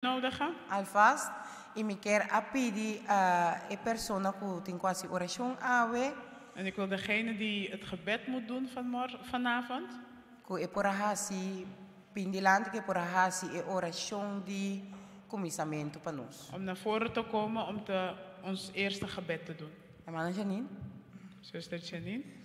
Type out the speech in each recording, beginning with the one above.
Nodigen. Alvast i mi kier a pidi e persona ku tin ku hasi orashon awe. En ik wil degene die het gebed moet doen vanavond. Ku e por a hasi bin dilanti ku e por a hasi e orashon di kuminsamentu pa nos. Om naar voren te komen om te ons eerste gebed te doen. Hermana Janine. Zuster Janine.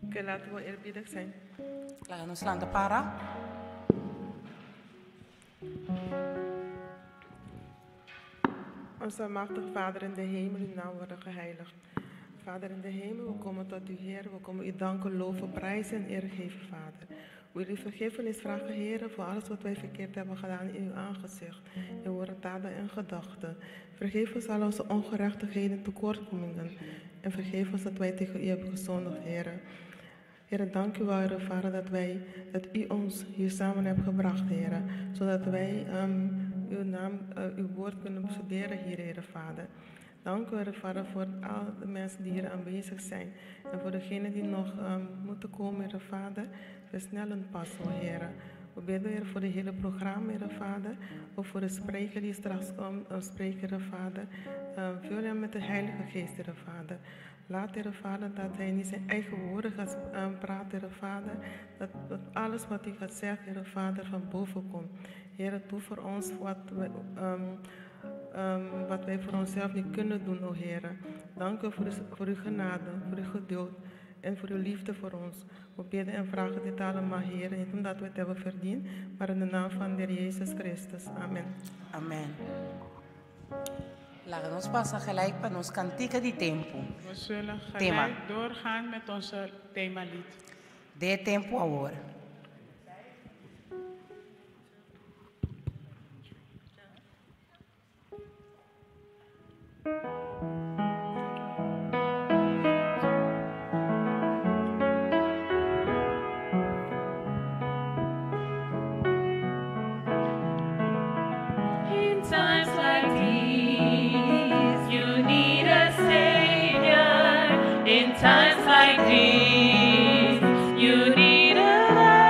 Oké, laten we eerbiedig zijn. Laga nos lanta para. Onze almachtige Vader in de hemel, uw naam wordt geheiligd. Vader in de hemel, we komen tot u, Heer. We komen u danken, loven, prijzen en eer geven, Vader. We willen u vergiffenis vragen, Heer, voor alles wat wij verkeerd hebben gedaan in uw aangezicht, in woorden, daden en gedachten. Vergeef ons al onze ongerechtigheden en tekortkomingen. En vergeef ons dat wij tegen u hebben gezondigd, Heer. Heer, dank u wel, Heer Vader, dat u ons hier samen hebt gebracht, Heer. Zodat wij uw naam, uw woord kunnen bestuderen hier, Heer Vader. Dank u, Heer Vader, voor al de mensen die hier aanwezig zijn. En voor degenen die nog moeten komen, Heer Vader. Versnel hun pas, o Heer. We bidden, Heer, voor het hele programma, Heer Vader. Ook voor de spreker die straks komt, spreker, Heer Vader. Vul hem met de Heilige Geest, Heer Vader. Laat, Heer Vader, dat hij niet zijn eigen woorden gaat praten, Heer Vader. Dat alles wat hij gaat zeggen, Heer Vader, van boven komt. Heer, doe voor ons wat wij voor onszelf niet kunnen doen, o Heer. Dank u voor uw genade, voor uw geduld en voor uw liefde voor ons. We bidden en vragen dit allemaal, Heer, niet omdat we het hebben verdiend, maar in de naam van de Heer Jezus Christus. Amen. Amen. Laat ons passen gelijk bij ons kantieke die tempo. We zullen gelijk Thema. doorgaan met onze themalied. De tempo ahora. In times like these, you need a savior. In times like these, you need a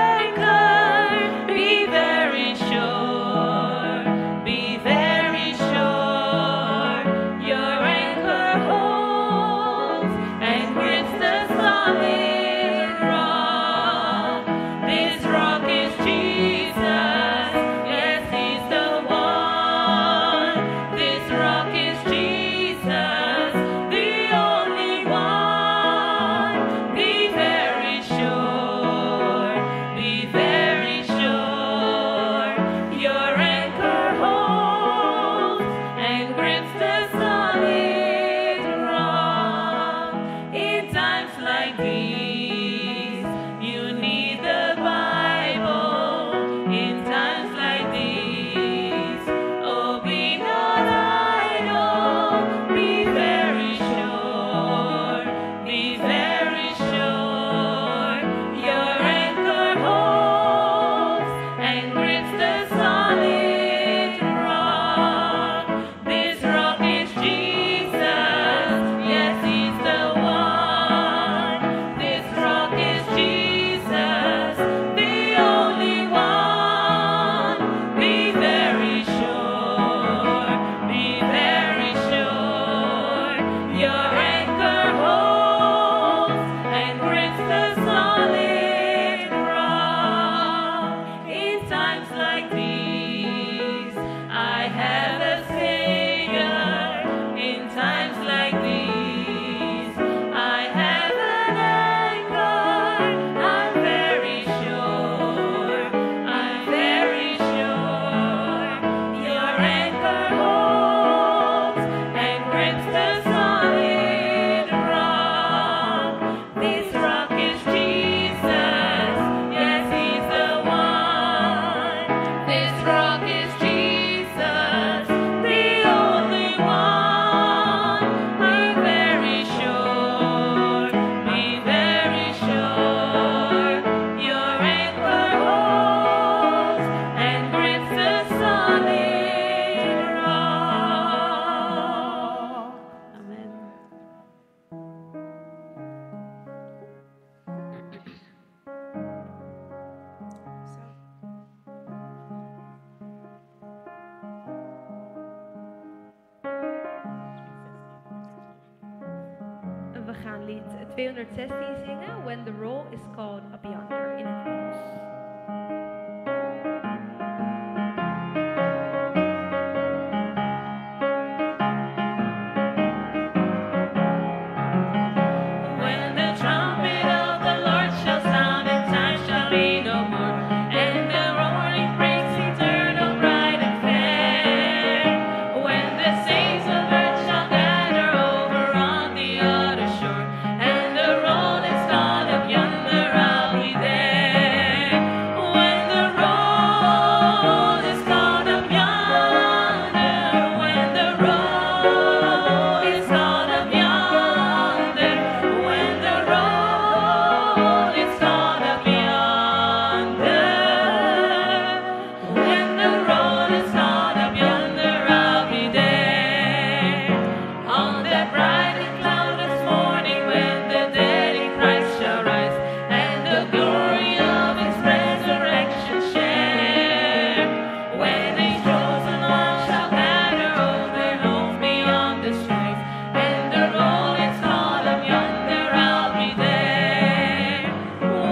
gaan lied 216 zingen, When the Roll is Called Up Yonder in het Engels. When the trumpet of the Lord shall sound, and time shall be no more, and the roaring breaks eternal, bright and fair. When the saints of earth shall gather over on the other shore, and the roll is called up yonder, I'll be there. When the roll is called up yonder, when the roll is called up yonder, when the roll is called up yonder, when the roll is called up yonder, I'll be there. On that bright and cloudless morning when the dead in Christ shall rise, and the glory of his resurrection share. When a chosen one shall gather all their homes beyond the skies, and the roll is called up yonder, I'll be there.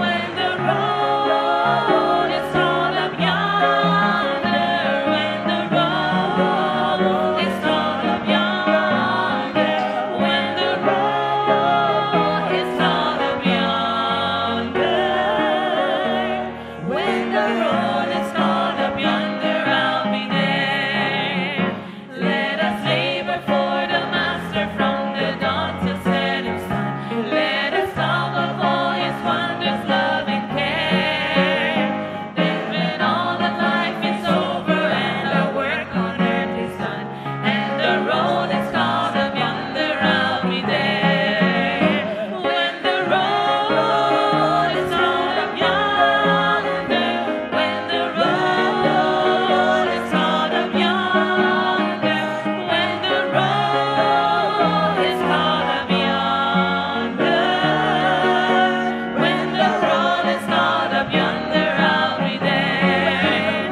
When the roll is called up yonder, when the roll is called up yonder, when the roll is called up yonder, when the roll is called up yonder, I'll be there. Let us labor for the Master from the dawn till setting sun. Let us talk of all His wonders, love and care. Then when all the life is over and our work on earth is done, and the roll is called up yonder, I'll be there. When the roll is called up yonder, when the roll is called up yonder, when the roll is called up yonder, when the roll is called up yonder, I'll be there.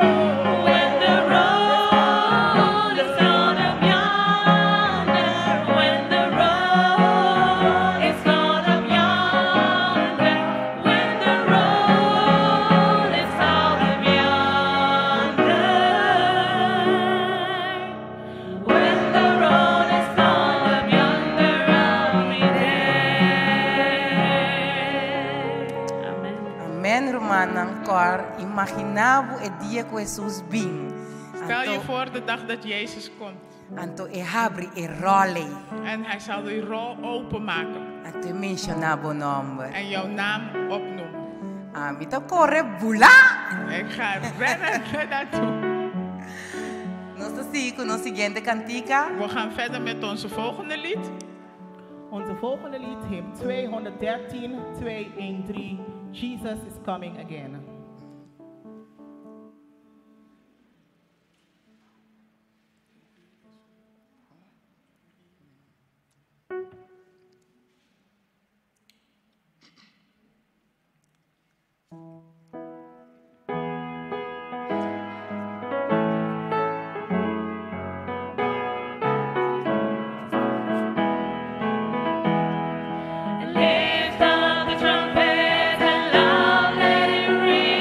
When the roll is called up yonder, when the roll is called up yonder, when the roll is called up yonder, when the roll is called up yonder, I'll be there. Amen. Amen, rumannan. Kor, imaginá bo e dia ku Hesus bin. Stel je Anto, voor de dag dat Jezus komt. anto e habri e ròl ei. En hij zal die rol openmaken. Anto e menshoná bo nòmber. En jouw naam opnoemen. Ami ta kore bula. Ik ga rennen naartoe. Nos ta sigui ku nos siguiente kantika. We gaan verder met onze volgende lied. Onze volgende lied, hymn 213, 213, Jesus is Coming Again. Lift up the trumpet and loud let it ring.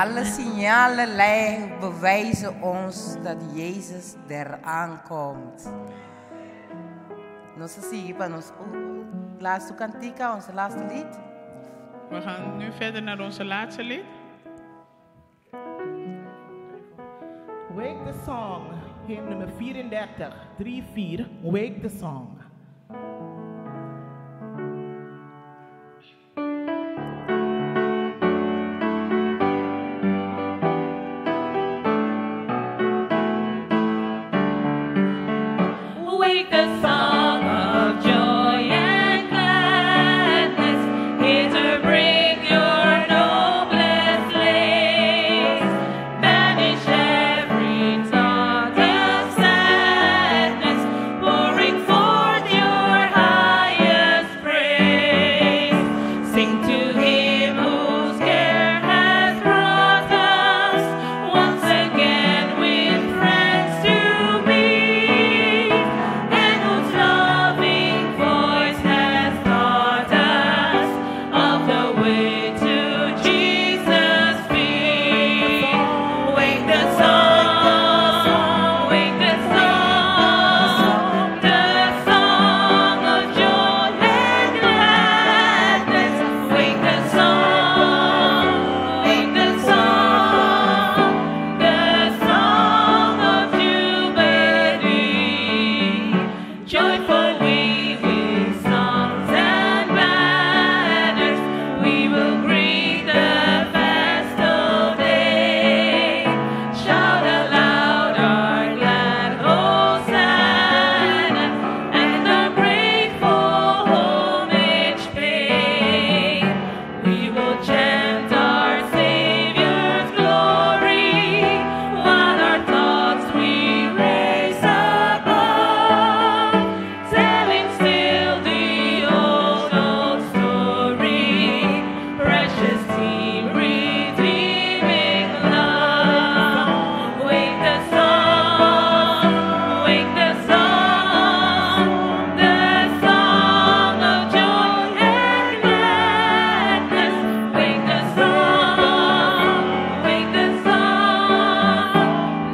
Alle signalen bewijzen ons dat Jezus eraan komt. Nos ta sigui pa nos laatste kantika, ons laatste lied. We gaan nu verder naar onze laatste lied. Wake the Song, hymn nummer 34, 3, 4, Wake the Song. Wake the song of joy and gladness, hither bring your noblest lays. Banish every thought of sadness, pouring forth your highest praise. Sing to him whose care has brought us once again with friends to meet, and whose loving voice has taught us of the way to Jesus' feet. Wake the song, wake the song, the song of joy and gladness. Wake the song, wake the song, the song of jubilee. Joyfully with songs and banners, we will greet the festal day. Shout aloud our glad hosanna and our grateful homage pay. We will chant our Savior's glory while our thoughts we raise above, telling still the old, old story, precious team redeeming love. Wake the song, wake the song, the song of joy and gladness. Wake the song, wake the song,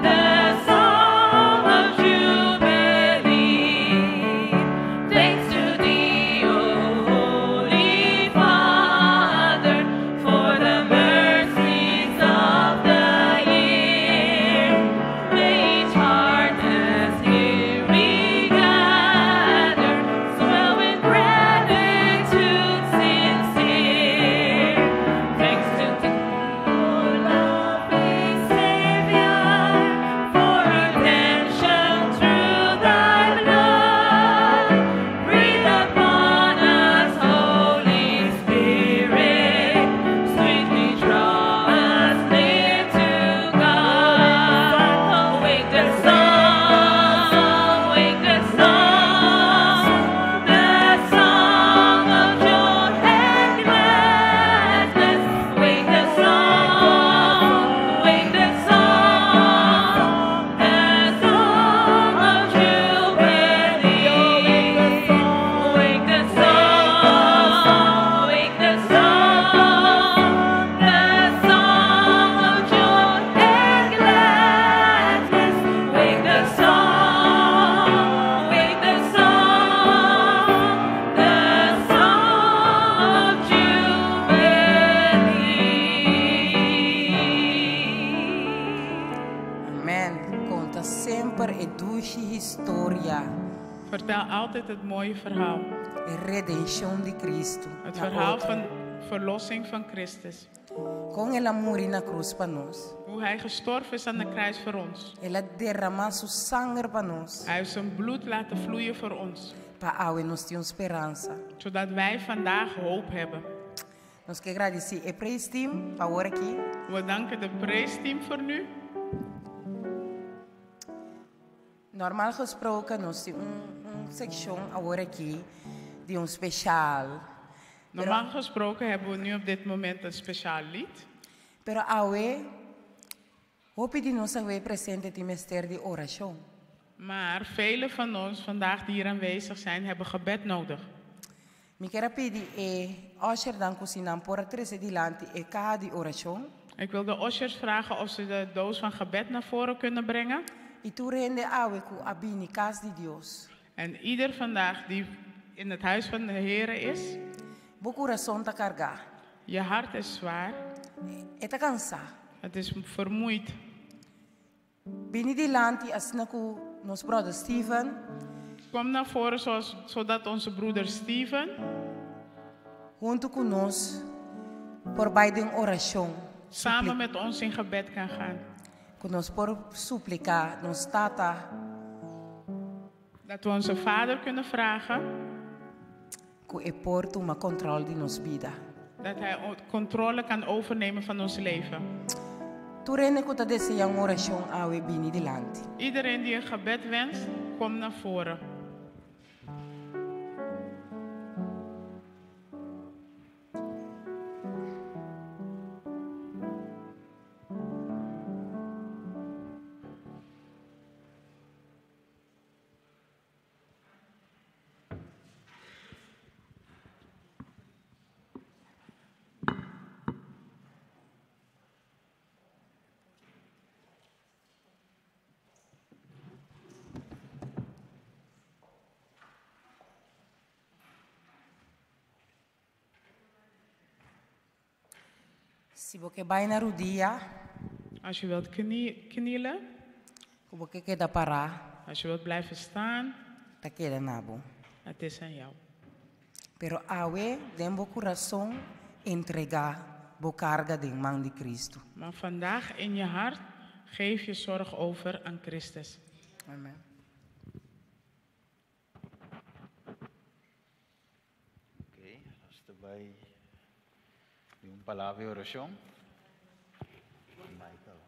the song of jubilee. Thanks to thee, O Holy Father, for the mercies of the year. May each heart as here we gather swell with gratitude sincere. Thanks to thee, O lovely Savior, for redemption through thy blood. Breathe upon us, Holy Spirit, sweetly draw us near to God. Wake the song, wake the song, the song of joy and gladness. Wake the song, wake the song, the song of jubilee. Wake the song, wake the song, the song of joy and gladness. Wake the song, wake the song, the song of jubilee. Amen. Konta semper e dushi historia. Vertel altijd het mooie verhaal. E redenshon di Kristu. Het Na verhaal otro. van verlossing van Christus. Kon el a muri na krus pa nos. Hoe hij gestorven is aan de kruis voor ons. El a derama su sanger pa nos. Hij heeft zijn bloed laten vloeien voor ons. Pa awe nos tin speransa. Zodat wij vandaag hoop hebben. Nos ke gradisí e praise team, pa awor aki. We danken de praise voor nu. Normaal gesproken, nos tin un sekshon awor aki di un spesial. Normaal gesproken hebben we nu op dit moment een speciaal lied. Pero awe, hopi di nos awe presente tin mester di orashon. Maar velen van ons vandaag die hier aanwezig zijn, hebben gebed nodig. Mi ke pidi e ushernan ku si nan por trese dilanti e kaha di orashon. Ik wil de ushers vragen of ze de doos van gebed naar voren kunnen brengen. I tur hende awe ku a bini kas di Dios. En ieder vandaag die in het huis van de Heer is, Bo kurason ta kargá. je hart is zwaar, E ta kansá. het is vermoeid. Bini dilanti asina ku nos brother Steven Kom naar voren zodat onze broeder Steven huntu ku nos por bai den orashon. Samen met ons in gebed kan gaan. Ku nos por supliká nos Tata. Dat we onze Vader kunnen vragen. Ku e por tuma kontròl di nos bida. Dat Hij controle kan overnemen van ons leven. Tur hende ku ta deseá un orashon awe bini dilanti. Iedereen die een gebed wenst, kom naar voren. Si bo ke bai na rudia, Als je wilt knielen, ku bo ke keda pará, als je wilt blijven staan, ta keda na bo. Het is aan jou. Pero awe den bo kurason entregá bo karga den man di Kristu. Maar vandaag in je hart geef je zorg over aan Christus. Amen. Oké, nos ta bai den un palabra di orashon. Michael.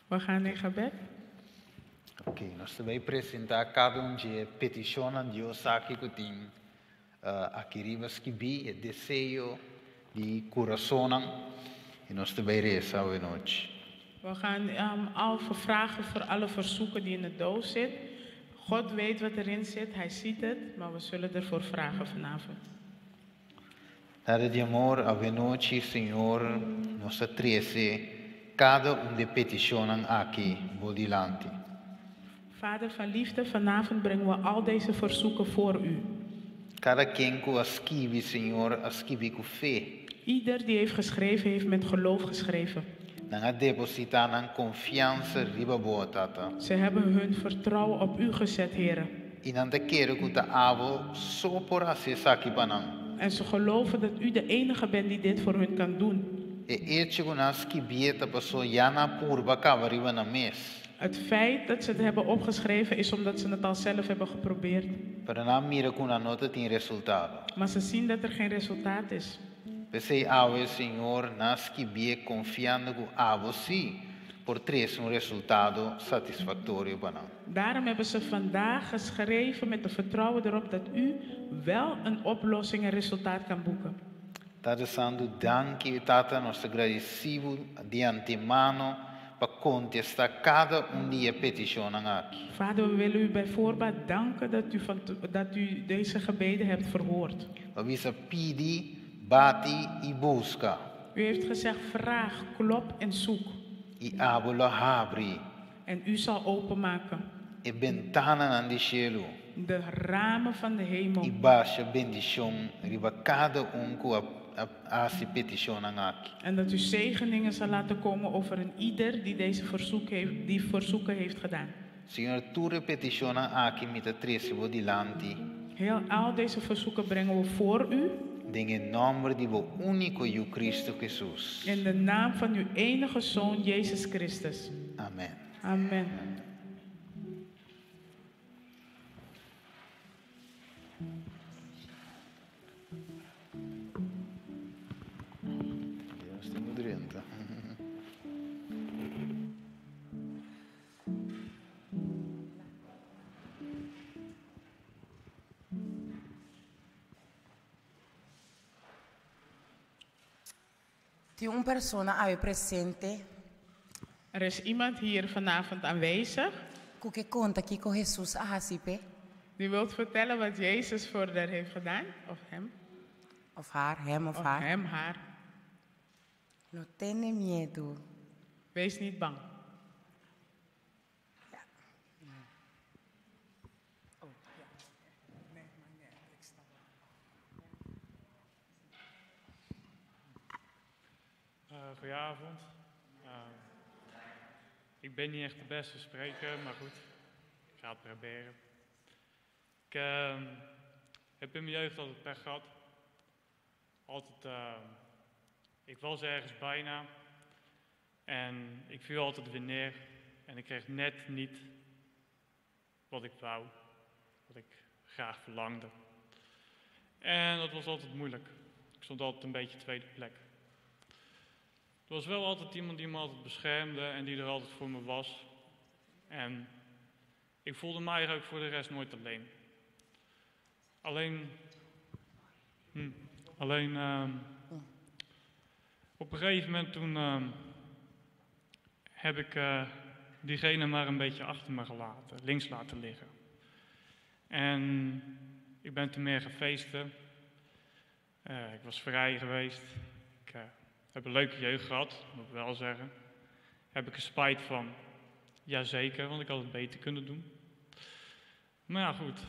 We gaan in gebed. Oké, nos ta bai presentá kada un di e petishon na Dios aki ku tin aki riba skibí e deseo di kurason i nos ta bai resa awe nochi. We gaan al vragen voor alle verzoeken die in de doos zitten. God weet wat erin zit, hij ziet het, maar we zullen ervoor vragen vanavond. Tata di amor, awe nochi, Señor, nos ta trese kada un di e petishonnan aki bo dilanti. Vader van liefde, vanavond brengen we al deze verzoeken voor u. Kada ken ku a skibi, Señor, a skibi ku fe. Ieder die heeft geschreven, heeft met geloof geschreven. Nan a depositá nan konfiansa riba bo, Tata. Ze hebben hun vertrouwen op u gezet, Heere. I nan ta kere ku ta abo so por hasi esaki pa nan. En ze geloven dat u de enige bent die dit voor hun kan doen. E echo ku nan a skibié ta paso ya nan a purba kaba riba nan mes. Het feit dat ze het hebben opgeschreven is omdat ze het al zelf hebben geprobeerd. Pero nan a mira ku nan no ta tin resultado. Maar ze zien dat er geen resultaat is. P'esei awe, Señor, nan a skibié konfiando ku abo sí por trese un resultado satisfaktorio pa nan. Daarom hebben ze vandaag geschreven met de vertrouwen erop dat u wel een oplossing en resultaat kan boeken. Tata Santu, danki, Tata, nos ta gradisí bo di antemano pa kontestá kada un di e petishonnan aki. Vader, we willen u bij voorbaat danken dat u deze gebeden hebt verhoord. Bo a bisa pidi, bati i buska. U heeft gezegd, vraag, klop en zoek. I abo lo habri. En u zal openmaken. E bentananan di shelu. De ramen van de hemel. I basha bendishon riba kada un ku a hasi petishonnan aki. En dat u zegeningen zal laten komen over een ieder die deze verzoek heeft, die verzoeken heeft gedaan. Señor, tur e petishonnan aki mi ta trese bo dilanti. Heel al deze verzoeken brengen we voor u. Den e nòmber di bo úniko Yu Kristu Hesus. In de naam van uw enige Zoon Jezus Christus. Amen. Amen. Dios tin ku drenta. Tin un persona awe presente. Er is iemand hier vanavond aanwezig. Ku ke konta kiko Hesus a hasi p'e. Die wilt vertellen wat Jezus voor haar heeft gedaan, of hem. Of haar, hem of Of haar. hem, haar. No tene miedu. Wees niet bang. Ja. Goedenavond. Ik ben niet echt de beste spreker, maar goed, ik ga het proberen. Ik heb in mijn jeugd altijd pech gehad. Altijd, ik was ergens bijna en ik viel altijd weer neer en ik kreeg net niet wat ik wou, wat ik graag verlangde. En dat was altijd moeilijk. Ik stond altijd een beetje tweede plek. Er was wel altijd iemand die me altijd beschermde en die er altijd voor me was. En ik voelde mij eigenlijk voor de rest nooit alleen. Alleen op een gegeven moment toen heb ik diegene maar een beetje achter me gelaten, links laten liggen. En ik ben toen meer gaan feesten. Ik was vrij geweest. Ik heb een leuke jeugd gehad, moet ik wel zeggen. Heb ik er spijt van? Jazeker, want ik had het beter kunnen doen. Maar ja, goed.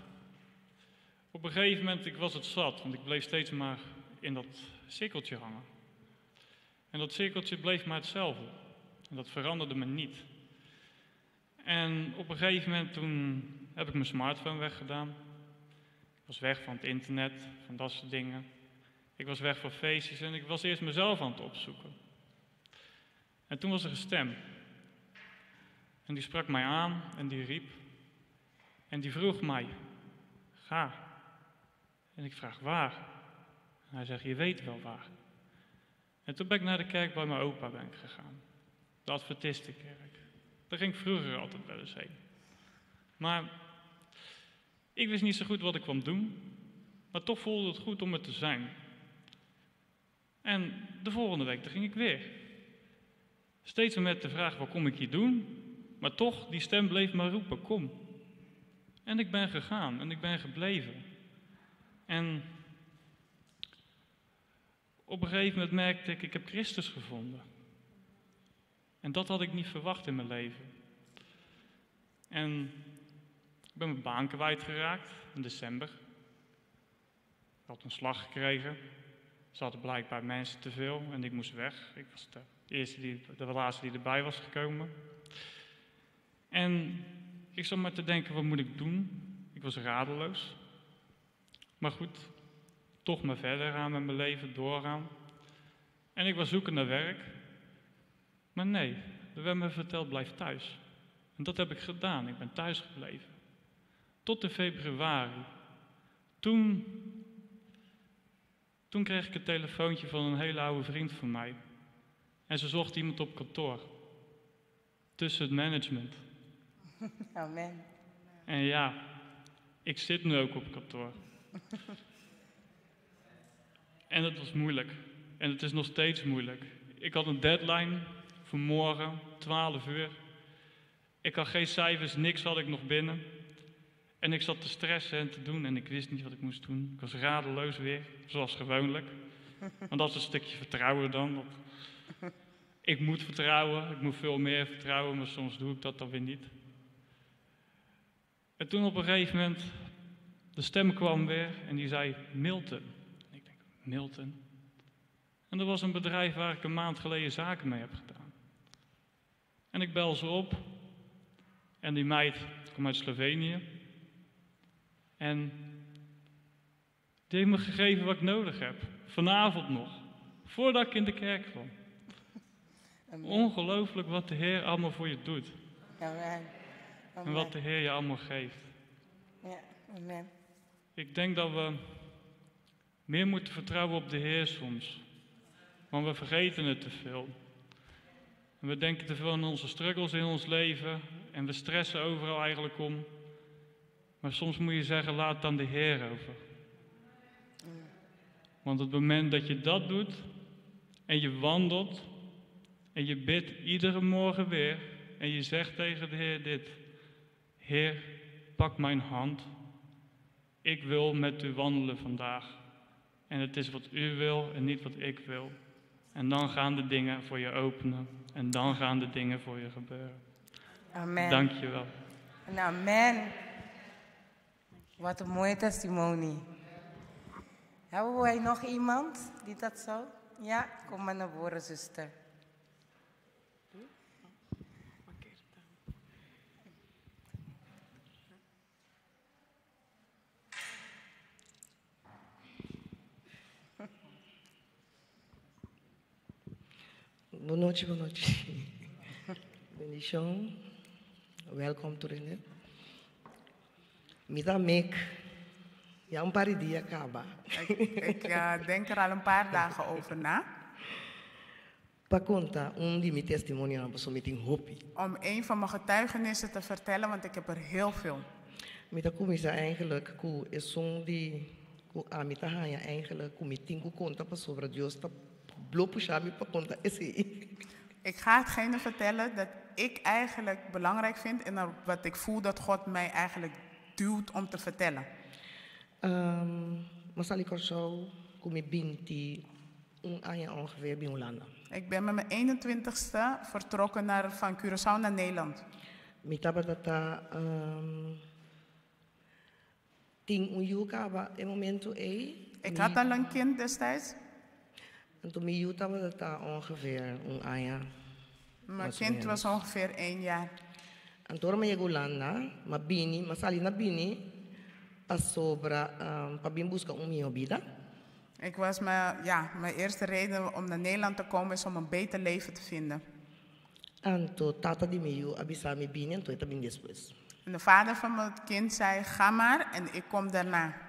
Op een gegeven moment, ik was het zat, want ik bleef steeds maar in dat cirkeltje hangen. En dat cirkeltje bleef maar hetzelfde. En dat veranderde me niet. En op een gegeven moment toen heb ik mijn smartphone weggedaan. Ik was weg van het internet, van dat soort dingen. Ik was weg van feestjes en ik was eerst mezelf aan het opzoeken. En toen was er een stem. En die sprak mij aan en die riep. En die vroeg mij, ga. En ik vraag, waar? En hij zegt, je weet wel waar. En toen ben ik naar de kerk bij mijn opa ben ik gegaan. De Adventistenkerk. Daar ging ik vroeger altijd wel eens heen. Maar ik wist niet zo goed wat ik kwam doen. Maar toch voelde het goed om er te zijn. En de volgende week, daar ging ik weer. Steeds met de vraag, wat kom ik hier doen? Maar toch, die stem bleef maar roepen, kom. En ik ben gegaan en ik ben gebleven. En op een gegeven moment merkte ik, ik heb Christus gevonden. En dat had ik niet verwacht in mijn leven. En ik ben mijn baan kwijtgeraakt in december. Ik had ontslag gekregen. Ze hadden blijkbaar mensen te veel en ik moest weg. Ik was de eerste die, de laatste die erbij was gekomen. En ik zat maar te denken, wat moet ik doen? Ik was radeloos. Maar goed, toch maar verder gaan met mijn leven, doorgaan. En ik was zoeken naar werk. Maar nee, er werd me verteld, blijf thuis. En dat heb ik gedaan, ik ben thuis gebleven. Tot in februari. Toen kreeg ik een telefoontje van een hele oude vriend van mij. En ze zocht iemand op kantoor. Tussen het management. Amen. En ja, ik zit nu ook op kantoor. En dat was moeilijk. En het is nog steeds moeilijk. Ik had een deadline voor morgen, 12 uur. Ik had geen cijfers, niks had ik nog binnen. En ik zat te stressen en te doen en ik wist niet wat ik moest doen. Ik was radeloos weer, zoals gewoonlijk. Want dat is een stukje vertrouwen dan. Dat ik moet vertrouwen, ik moet veel meer vertrouwen, maar soms doe ik dat dan weer niet. En toen op een gegeven moment, de stem kwam weer en die zei Milton. En ik denk, Milton? En dat was een bedrijf waar ik een maand geleden zaken mee heb gedaan. En ik bel ze op en die meid komt uit Slovenië. En die heeft me gegeven wat ik nodig heb. Vanavond nog. Voordat ik in de kerk kwam. Amen. Ongelooflijk wat de Heer allemaal voor je doet. Amen. En wat de Heer je allemaal geeft. Ja, amen. Ik denk dat we meer moeten vertrouwen op de Heer soms. Want we vergeten het te veel. En we denken te veel aan onze struggles in ons leven. En we stressen overal eigenlijk om. Maar soms moet je zeggen, laat dan de Heer over. Want op het moment dat je dat doet en je wandelt en je bidt iedere morgen weer en je zegt tegen de Heer dit. Heer, pak mijn hand. Ik wil met u wandelen vandaag. En het is wat u wil en niet wat ik wil. En dan gaan de dingen voor je openen. En dan gaan de dingen voor je gebeuren. Amen. Dank je wel. En amen. Wat een mooie testimonie. Hebben wij nog iemand die dat zou? Ja, kom maar naar voren, zuster. Bon nochi, bon nochi. Bendishon. Welkom tur hende. Mi ta mek. Ya un par di dia kaba. Ik denk er al een paar dagen over na. Pa konta un di mi testimonionan pasobra mi tin hopi. Om een van mijn getuigenissen te vertellen, want ik heb er heel veel. Mi ta kuminsá eigenlijk ku esun di ku ami ta haña eigenlijk ku mi tin ku konta pasobra Dios ta blo pusha mi pa konta esei. Ik ga hetgene vertellen dat ik eigenlijk belangrijk vind en wat ik voel dat God mij eigenlijk duwt om te vertellen. M'a sali Kòrsou ku mi binti un aña ongeveer bin Hulanda. Ik ben met mijn 21ste vertrokken naar, van Curaçao naar Nederland. Mi tabata ta tin un yu kaba e momento ei. Ik had al een kind destijds. Anto mi yu tabata ta ongeveer un aña. Mijn kind was ongeveer 1 jaar. Anto ora mi yega Hulanda, m'a bini, m'a sali na bini pasobra pa bin buska un mihó bida. Ik was mijn, ja, mijn eerste reden om naar Nederland te komen is om een beter leven te vinden. Anto tata di mi yu a bisa mi bini, anto e ta bin despues. En de vader van mijn kind zei, ga maar en ik kom daarna.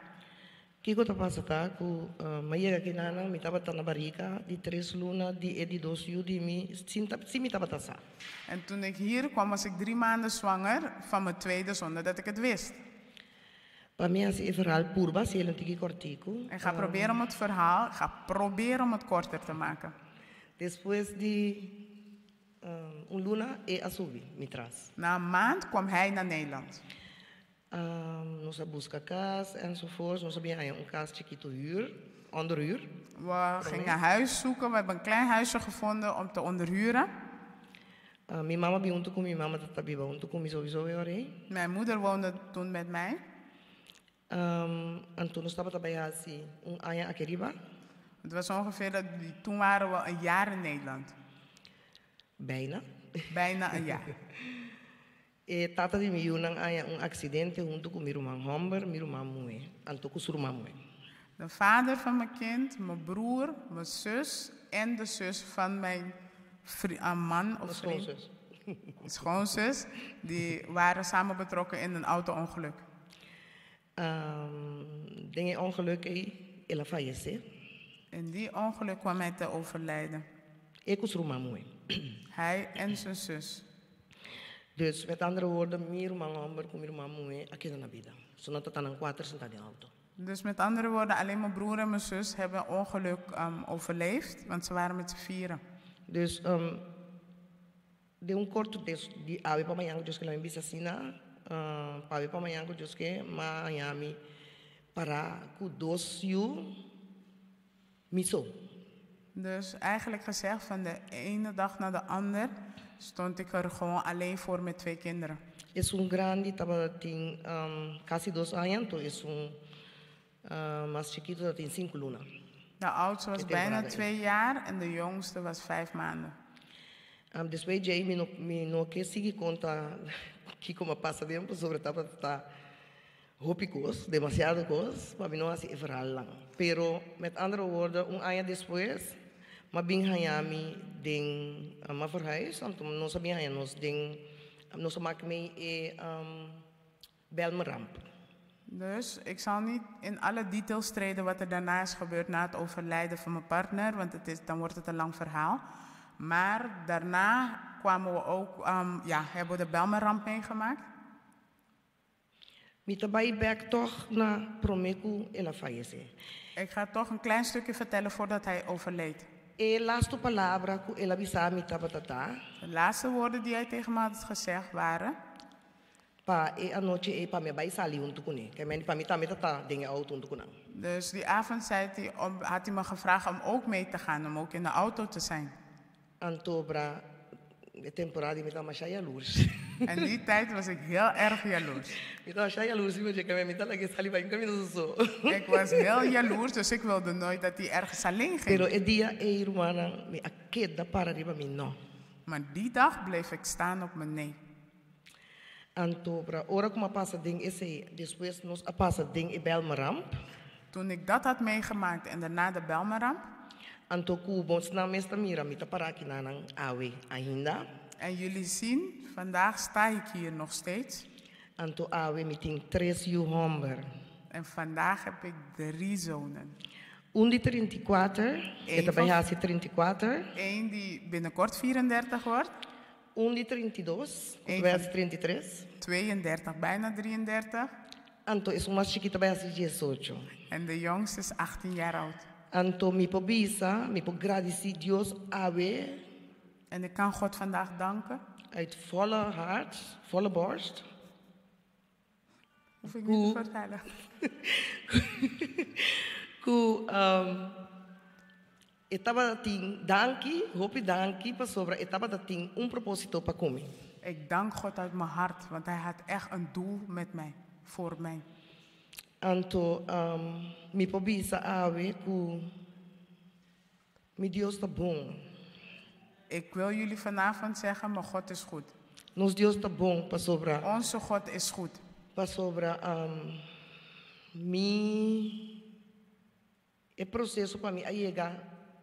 Kiko ta pasa ta ku mi a yega kinana, mi tabata na barika di tres luna di e di dos yu di mi, sin ta, sin mi tabata sa. En toen ik hier kwam was ik 3 maanden zwanger van mijn tweede zonder dat ik het wist. Pa mi hasi e verhaal purba, si el un tiki kortiku. Ik ga proberen om het verhaal, ik ga proberen om het korter te maken. Despues di un luna e a subi mi tras. Na een maand kwam hij naar Nederland. Nos a buska kas enzovoorts. Nos a bin haña un kas chikitu huur, onderhuur. We gingen huis zoeken. We hebben een klein huisje gevonden om te onderhuren. Mi mama bin huntu ku mi mama ta biba huntu ku mi sowieso e ora ei. Mijn moeder woonde toen met mij. Anto nos tabata bai hasi un aña aki riba. Het was ongeveer dat, toen waren we een jaar in Nederland. Bijna. Bijna een jaar. E tata di mi yunan aña un aksidente huntu ku mi ruman hòmber, mi ruman muhé, anto ku su ruman muhé. De vader van mijn kind, mijn broer, mijn zus en de zus van mijn man of Mijn vriend. schoonzus. Schoonzus, die waren samen betrokken in een auto-ongeluk. Den e ongeluk ei, el a fayesé. In die ongeluk kwam hij te overlijden. E ku su ruman muhé. Hij en zijn zus. Dus, met andere woorden, mi ruman hòmber ku mi ruman muhé a keda na bida. So nan ta ta nan kuater sentá den auto. Dus met andere woorden, alleen mijn broer en mijn zus hebben een ongeluk overleefd, want ze waren met z'n vieren. Dus, den un korto des di awe pa mañan ku Dios ke laga mi bisa asina, pa awe pa mañan ku Dios ke, m'a haña mi pará ku dos yu mi so. Dus eigenlijk gezegd, van de ene dag naar de ander stond ik er gewoon alleen voor met 2 kinderen. Esun grandi tabatin casi 2 aña, anto esun mas chiquito tabatin 5 luna. De oudste was E bijna temporada ei. 2 jaar en de jongste was 5 maanden. Despues djei mi no, mi no ke sigui konta kiko m'a pasa den pasobra tabata ta hopi kos, demasiado kos, pa mi no hasi e verhaal lang. Pero, met andere woorden, un aña despues, m'a bin haña mi den, m'a verhuis, anto nos a bin haña nos den, nos a mak mee e Bijlmerramp. Dus ik zal niet in alle details treden wat er daarna is gebeurd na het overlijden van mijn partner, want dan wordt het een lang verhaal. Maar daarna kwamen we ook, ja, hebben we de Bijlmerramp meegemaakt. Mi ta bai bek toch na promé ku el a fayesé. Ik ga toch een klein stukje vertellen voordat hij overleed. E laatste palabra ku el a bisa mi tabata ta. De laatste woorden die hij tegen me had gezegd waren. Pa e anochi ei pa mi bai sali huntu kuné. Ke men pa mi tambe ta den e outo huntu ku nan. Dus die avond zei hij om, had hij me gevraagd om ook mee te gaan, om ook in de auto te zijn. Anto bra e temporada ei mi ta masha yalurs. En die tijd was ik heel erg jaloers. Mi ta masha yalurs ke men mi ta lag'é sali bai un kaminda su so. Ik was heel jaloers, dus ik wilde nooit dat hij ergens alleen ging. Pero e dia ei rumannan mi a keda para riba mi no. Maar die dag bleef ik staan op mijn nee. Anto bra ora ku mi a pasa den esei, despues nos a pasa den e Bijlmerramp. Toen ik dat had meegemaakt en daarna de Bijlmerramp. Anto ku bosnan mes ta mira mi ta para aki na nan awe ainda. En jullie zien, vandaag sta ik hier nog steeds. Anto awe mi tin tres yu hòmber. En vandaag heb ik drie zonen. Un di 34, e ta bai hasi 34. Eén die binnenkort 34 wordt. Un di 32, Eén bai van hasi 33. 32, bijna 33. Anto esun mas chikito ta bai hasi 18. En de jongste is 18 jaar oud. Anto mi por bisa, mi por gradisí Dios awe. En ik kan God vandaag danken. Uit volle hart, volle borst. Hoef ik niet te vertellen. Ku um, e tabatin danki, hopi danki pasobra e tabatin un propósito pa ku mi. Ik dank God uit mijn hart, want hij had echt een doel met mij, voor mij. Anto um, mi por bisa awe ku mi Dios ta bon. Ik wil jullie vanavond zeggen, mijn God is goed. Nos Dios ta bon pasobra. Onze God is goed. Pasobra um, mi e proseso pa mi a yega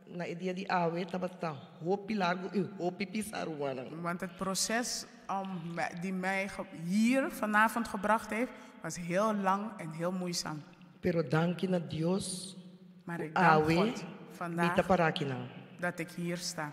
na e dia di awe tabata hopi largu i hopi pisá rumannan. Want het proces om die mij hier vanavond gebracht heeft, was heel lang en heel moeizaam. Pero danki na Dios Maar ik dank awe God mi ta vandaag para akinan. dat ik hier sta.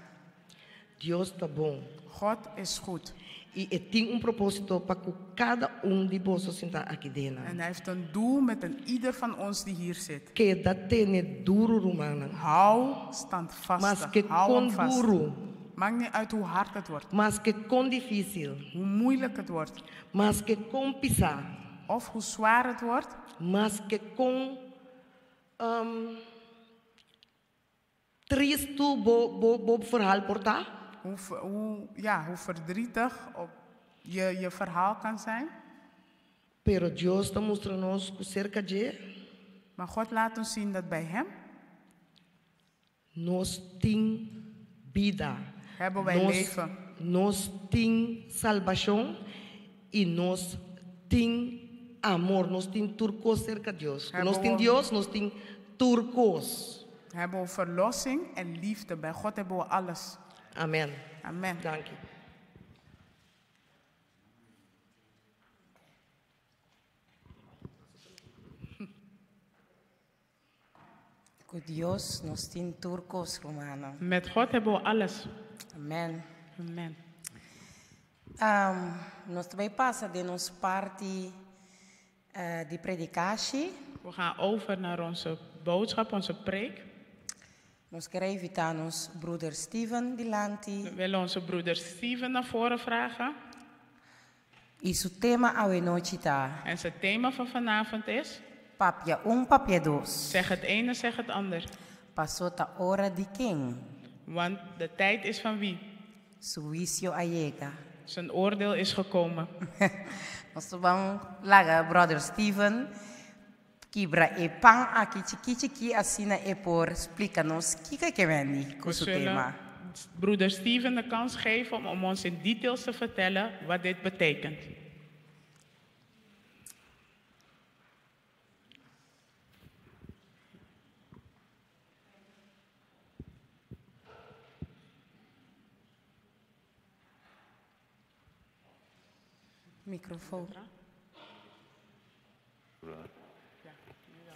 Dios ta bon. God is goed. I e tin un propósito pa ku kada un di boso sintá aki den. En hij heeft een doel met een ieder van ons die hier zit. Keda tene duru rumannan. Hou standvastig. Maske Hou hem kon vast. duru. Maakt niet uit hoe hard het wordt. Maske kon difísil. Hoe moeilijk het wordt. Maske kon pisá. Of hoe zwaar het wordt. Maske kon um, tristu bo, bo, bo verhaal por ta. Hoe, hoe, ja, hoe verdrietig op je, je verhaal kan zijn. Pero Dios ta mustra nos ku serka dje. Maar God laat ons zien dat bij hem Nos tin bida. Hebben wij Nos, leven. Nos tin salbashon i nos tin amor. Nos tin tur kos serka Dios. Hebben Nos tin we- Dios, nos tin tur kos. hebben we verlossing en liefde. Bij God hebben we alles. Amen. Amen. Dank je. Ku Dios nos tin tur kos, rumannan. Met God hebben we alles. Amen. Amen. Um, nos ta bai pasa den nos parti uh, di predikashi. We gaan over naar onze boodschap, onze preek. Nos ke invitá nos broeder Steven dilanti. We willen onze broeder Steven naar voren vragen. I su tema awe nochi ta. En zijn thema van vanavond is... Papia un, papia dos. Zeg het ene, zeg het ander. Paso ta ora di ken. Want de tijd is van wie? Su huisio a yega. Zijn oordeel is gekomen. Nos ta bai laga brother Steven kibra e pan aki chiki chiki asina e por splika nos kiko e ke men ku We su zullen tema. broeder Steven de kans geven om ons in details te vertellen wat dit betekent. Microfoon.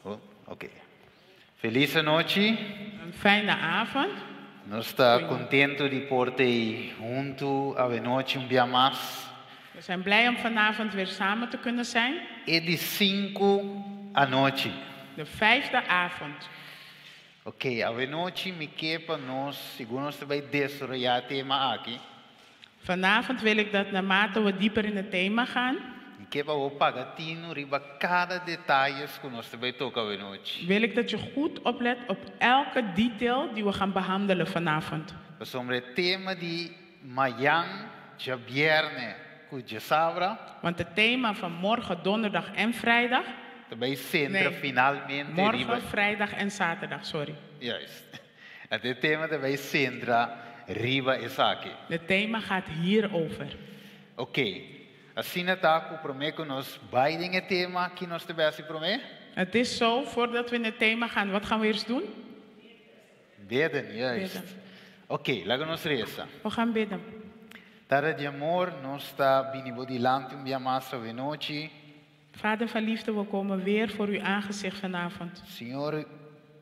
Oh, oké. Felis nochi. Een fijne avond. Nos ta kontentu di por ta huntu awe nochi un bia mas. We zijn blij om vanavond weer samen te kunnen zijn. E di 5 anochi. De vijfde avond. Oké, awe nochi mi ke pa nos, segun nos ta bai desaroyá e tema aki. Vanavond wil ik dat naarmate we dieper in het thema gaan, Mi Mi ke pa bo paga tinu riba kada detaye ku nos ta bai toka awe nochi. Wil ik dat je goed oplet op elke detail die we gaan behandelen vanavond. Pasobra e tema di mayan, djabièrnè ku djasabra. Want het thema van morgen, donderdag en vrijdag. Ta bai sentra Nee, finalmente riba. morgen, vrijdag en zaterdag, sorry. Juist. E tema ta bai sentra riba esaki. Het thema gaat hierover. Ok. Asina ta ku promé ku nos bai den e tema, ki nos ta bai hasi promé? Het is zo, voordat we in het thema gaan, wat gaan we eerst doen? Bidden, juist. Bidden. Ok, laga nos resa. We gaan bidden. Tata di amor, nos ta bini bo dilanti un bia mas awe nochi. Vader van liefde, we komen weer voor uw aangezicht vanavond. Señor,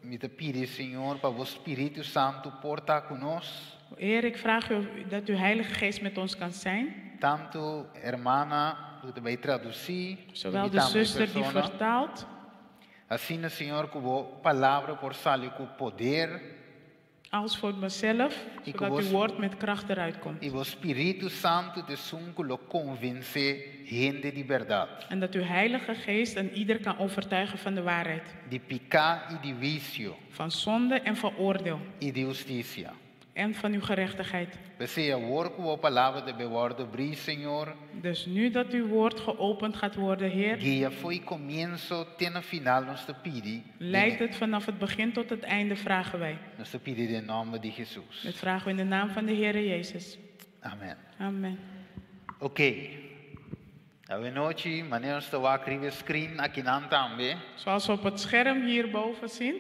mi ta pidi, Señor, pa bo Spiritu Santu por ta ku nos. Heer, ik vraag u dat uw Heilige Geest met ons kan zijn. Tantu hermana ku ta bai tradusí, Zowel i de tambe zuster die persona. vertaalt, Asina, Señor, ku bo palabra por sali ku poder. als voor mezelf, Ik zodat was- uw woord met kracht eruit komt. I bo Spiritu Santu ta esun ku lo konvensé hende di bèrdat, En dat uw Heilige Geest een ieder kan overtuigen van de waarheid, di piká i di huisio van zonde en van oordeel i di hustisia. en van uw gerechtigheid. P'esei awor ku bo palabra ta bai wòrdu habrí, Señor, Dus nu dat uw woord geopend gaat worden, Heer, guia fo'i komienso te na final, nos ta pidi. leid het vanaf het begin tot het einde, vragen wij. Nos ta pidi den nòmber di Hesus. Dat vragen we in de naam van de Heer Jezus. Amèn. Amen. Ok. Awe nochi, manera nos ta wak riba e screen akinan tambe. Zoals we op het scherm hierboven zien.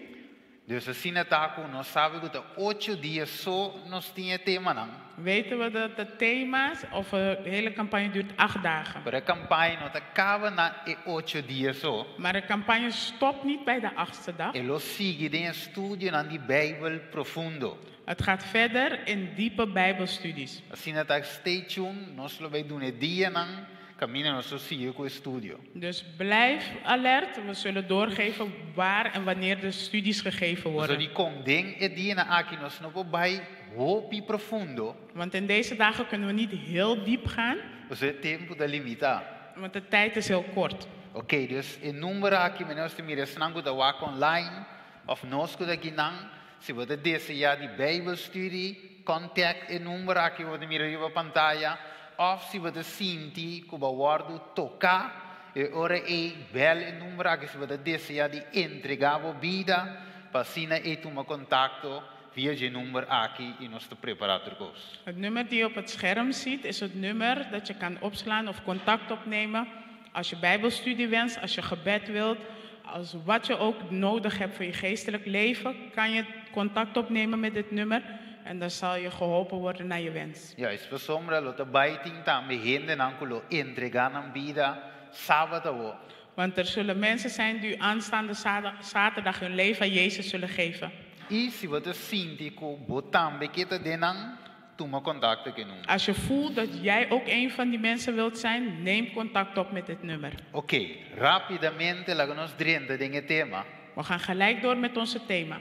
Dus asina ta ku nos sabi ku ta ocho dia so nos tin e temanan. Weten we dat de thema's of de hele campagne duurt 8 dagen. Pero e kampaña no ta kaba na e ocho dia so. Maar de campagne stopt niet bij de achtste dag. E lo sigui den estudionan di Bijbel profundo. Het gaat verder in diepe Bijbelstudies. Asina ta stay tuned, nos lo bai duna e dianan, kaminda nos lo sigui ku e estudio. Dus blijf alert. We zullen doorgeven waar en wanneer de studies gegeven So worden. dikon den e dianan aki nos no por bai hopi profundo. Want in deze dagen kunnen we niet heel diep gaan, Pasobra e tempu ta limitá. want de tijd is heel kort. Ok, dus e number aki, manera nos ta mira, esnan ku ta wak online, òf nos ku ta akinan, si bo ta deseá di Bijbelstudie, contact e number aki, bo ta mira riba pantaya, òf si bo ta sinti ku bo a wòrdu toká, e ora ei bèl e number aki, si bo ta deseá di entregá bo bida, pa asina ei tuma kontakto via e number aki i nos ta prepará tur kos. Het nummer die je op het scherm ziet is het nummer dat je kan opslaan of contact opnemen als je Bijbelstudie wenst, als je gebed wilt, als wat je ook nodig hebt voor je geestelijk leven, kan je contact opnemen met dit nummer en dan zal je geholpen worden naar je wens. Juist, pasobra lo ta bai tin tambe hendenan ku lo entregá nan bida sabat awo. Want er zullen mensen zijn die aanstaande zaterdag hun leven aan Jezus zullen geven. I si bo ta sinti ku bo tambe ke ta den nan, tuma kontakto ku e number. Als je voelt dat jij ook een van die mensen wilt zijn, neem contact op met dit nummer. Ok, rápidamente laga nos drenta den e tema. We gaan gelijk door met onze thema.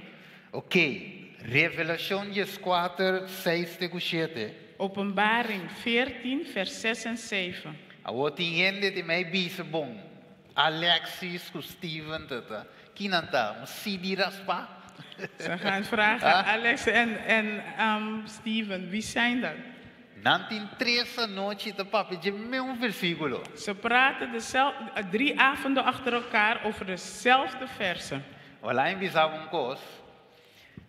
Ok, Revelashon 14, 6 te ku 7. Openbaring 14, vers 6 en 7. Awor tin hende ta bai bisa bon. Alexis ku Steven tata. Ki nan ta, un CD raspá. Ze gaan vragen, Alex en Steven, wie zijn dat? Nan tin tres anochi ta papia dje mesun versíkulo. Ze praten 3 avonden achter elkaar over dezelfde versen. Laga mi bisa un kos.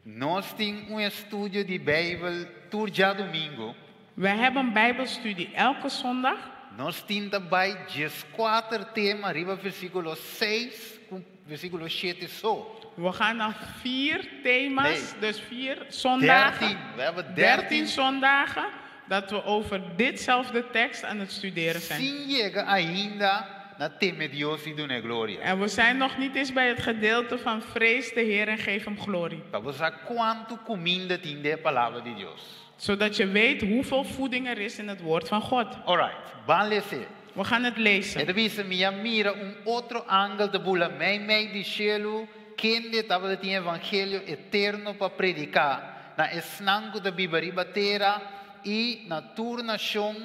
Nos tin un estudio di Bijbel tur djadumingu. We hebben een Bijbelstudie elke zondag. Nos tin ta bai 14 tema riba versíkulo 6 ku versíkulo 7 so. We gaan naar 4 thema's, Nee. dus 4 zondagen. 13. We hebben 13 13 zondagen dat we over ditzelfde tekst aan het studeren zijn. Sin yega ainda na teme Dios i dun'é gloria. En we zijn nog niet eens bij het gedeelte van vrees de Heer en geef hem glorie. Pa bo sa kuantu kuminda tin den palabra di Dios. Zodat je weet hoeveel voeding er is in het woord van God. Alright, ban lesa. We gaan het lezen. E ta bisa mi a mira un otro angel ta bula mei mei di shelu, kende tabatin evangelio eterno pa prediká na esnan ku ta biba riba tera i na tur nashon.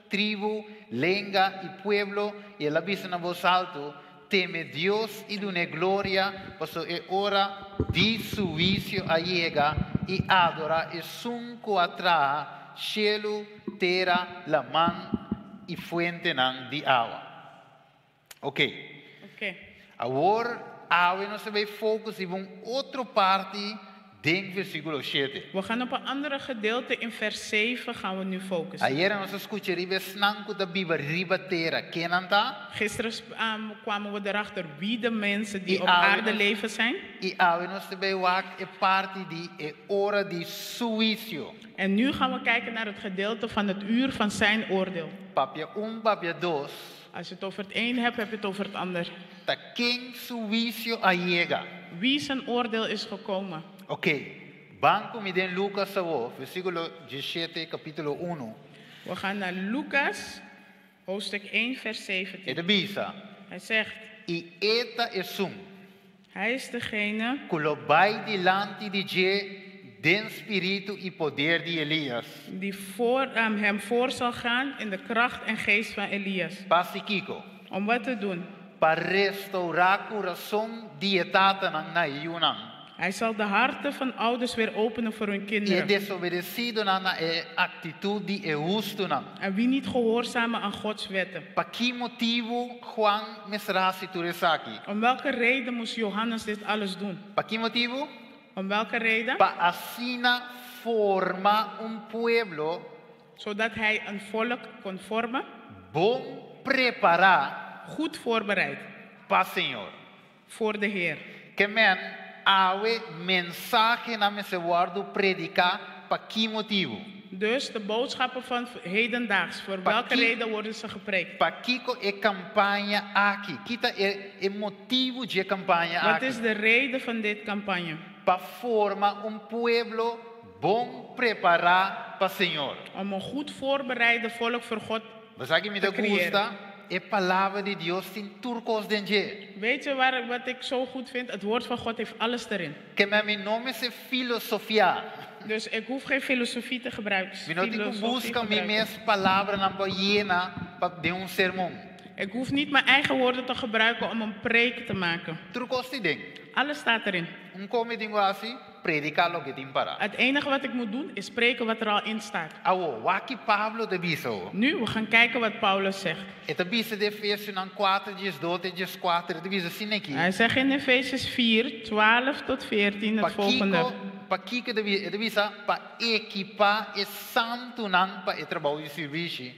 tribu, lenga i pueblo, i el a bisa na bos altu, Teme Dios i dun'é gloria, pasobra e ora di su huisio a yega, i adorá esun ku a traha shelu, tera, laman i fuentenan di awa. Oké. Awor, awe nos ta bai focus riba un otro parti den versíkulo shete. We gaan op een andere gedeelte in vers 7 gaan we nu focussen. Ayera nos a skucha riba esnan ku ta biba riba tera. Ken nan ta? Gisteren kwamen we erachter wie de mensen die I op awe aarde nos leven zijn. I awe nos ta bai wak e parti di e ora di su huisio. En nu gaan we kijken naar het gedeelte van het uur van zijn oordeel. Papia un, papia dos. Als je het over het een hebt, heb je het over het ander. Ta ken su huisio a yega? Wie zijn oordeel is gekomen. Ok, ban ku mi den Lucas awor, versíkulo diesshete, kapítulo unu. We gaan naar Lucas, hoofdstuk 1, vers E 17. ta bisa, Hij zegt, I e ta esun Hij is degene ku lo bai dilanti di dje den spiritu i poder di Elias. die voor, hem voor zal gaan in de kracht en geest van Elias. Pa hasi kiko? Om wat te doen? Pa restourá kurason di e tatanan na e yunan. Hij zal de harten van ouders weer openen voor hun I e kinderen. desobedesidonan na e aktitut di e hustunan. En wie niet gehoorzamen aan Gods wetten. Pa ki motibu Juan mester a hasi tur esaki? Om welke reden moest Johannes dit alles doen? Pa ki motibu? Om welke reden? Pa asina forma un pueblo Zodat hij een volk kon vormen. Bon prepará. Goed voorbereid. Pa Señor. Voor de Heer. Ke men awe mensahenan mester wòrdu prediká pa ki motibu? Dus de boodschappen van hedendaags, voor welke reden worden ze gepreekt? Pakiko e kampaña aki? Ki ta e, e motibu di e kampaña Wat aki? is de reden van dit campagne? Pa forma un pueblo bon prepará pa Señor. Om een goed voorbereide volk voor God Bo sa ki mi te ta creëren. gusta? E palabra di Dios tin tur kos den dje. Weet je waar, wat ik zo goed vind? Het woord van God heeft alles erin. Ke men mi no mester filosofiá. Dus ik hoef geen filosofie te gebruiken. Mi no tin ku Filosofie buska mi gebruiken. mes palabranan pa yena pa den un sermon. Ik hoef niet mijn eigen woorden te gebruiken om een preek te maken. Tur kos tin den. Alles staat erin. Un kos mi tin ku hasi, prediká loke tin pará. Het enige wat ik moet doen is spreken wat er al in staat. Awor, wak ki Pablo ta bisa awor. Nu, we gaan kijken wat Paulus zegt. E ta bisa den Efesionan 4, 12 te 14, e ta bisa asina aki. Hij zegt in Efesiërs 4, 12 tot 14 het volgende. Pakiko, pakiko e ta bisa pa ekipá e santunan pa e trabou di sirbishi,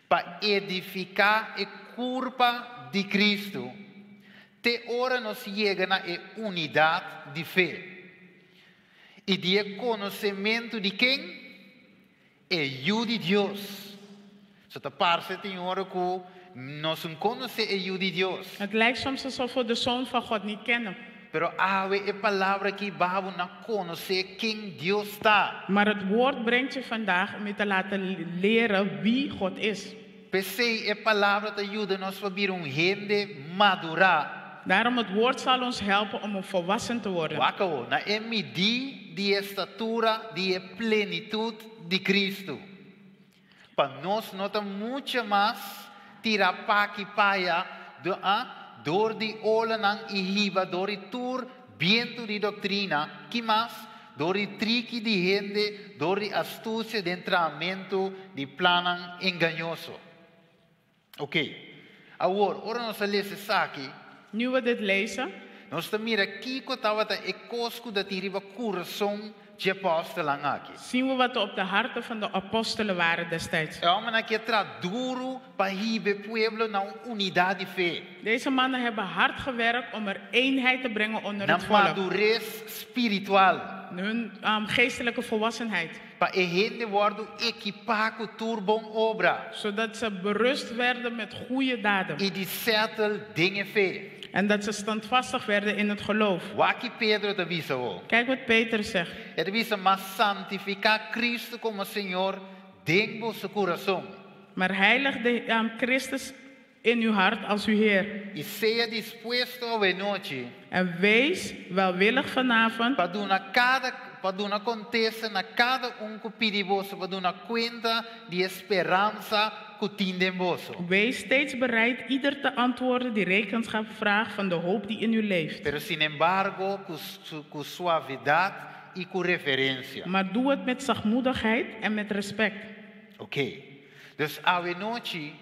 pa edifiká e kurpa di Kristu, te ora nos yega na e unidat di fe i di e konosementu di ken? E Yu di Dios. So ta parse tin ora ku nos no konosé e Yu di Dios. Het lijkt soms alsof we de Zoon van God niet kennen. Pero awe e palabra aki ta hiba bo na konosé ken Dios ta. Maar het woord brengt je vandaag om je te laten leren wie God is. P'esei e palabra ta yuda nos pa bira un hende madurá. Daarom het woord zal ons helpen om een volwassen te worden. Wak awor, na e midí di estatura di e plenitut di Kristu. Pa nos no ta mucha mas tirá p'aki p'aya do, ah, dor di olanan i hibá dor di tur bientu di doktrina, ki mas? Dor di triki di hende, dor di astusia den trahamentu di plannan engañoso. Ok. Awor, ora nos a lesa esaki, Nu we dit lezen, nos ta mira kiko tabata e kos ku tabatin riba kurason dje apòstelnan aki. zien we wat er op de harten van de apostelen waren destijds. E hòmbernan aki a traha duru pa hiba e pueblo na un unidat di fe. Deze mannen hebben hard gewerkt om er eenheid te brengen onder Na het volk. madures spiritual. Hun geestelijke volwassenheid. Pa e hende wòrdu ekipá ku tur bon obra. Zodat ze berust werden met goede daden. I di sètel den e fe. En dat ze standvastig werden in het geloof. Wak ki Pedro ta bisa awor. Kijk wat Peter zegt. E ta bisa, ma santifiká Kristu komo Señor den boso kurason. Maar heilig de Christus in uw hart als uw Heer. I sea dispuesto awe nochi. En wees welwillig vanavond. Pa duna kada, pa duna kontesta na kada un ku pidi boso pa duna kuenta di e speransa ku tin den boso. Wees steeds bereid ieder te antwoorden die rekenschap vraagt van de hoop die in u leeft. Pero sinembargo ku ku suavedat i ku reverensia. Maar doe het met zachtmoedigheid en met respect. Ok. Dus awe nochi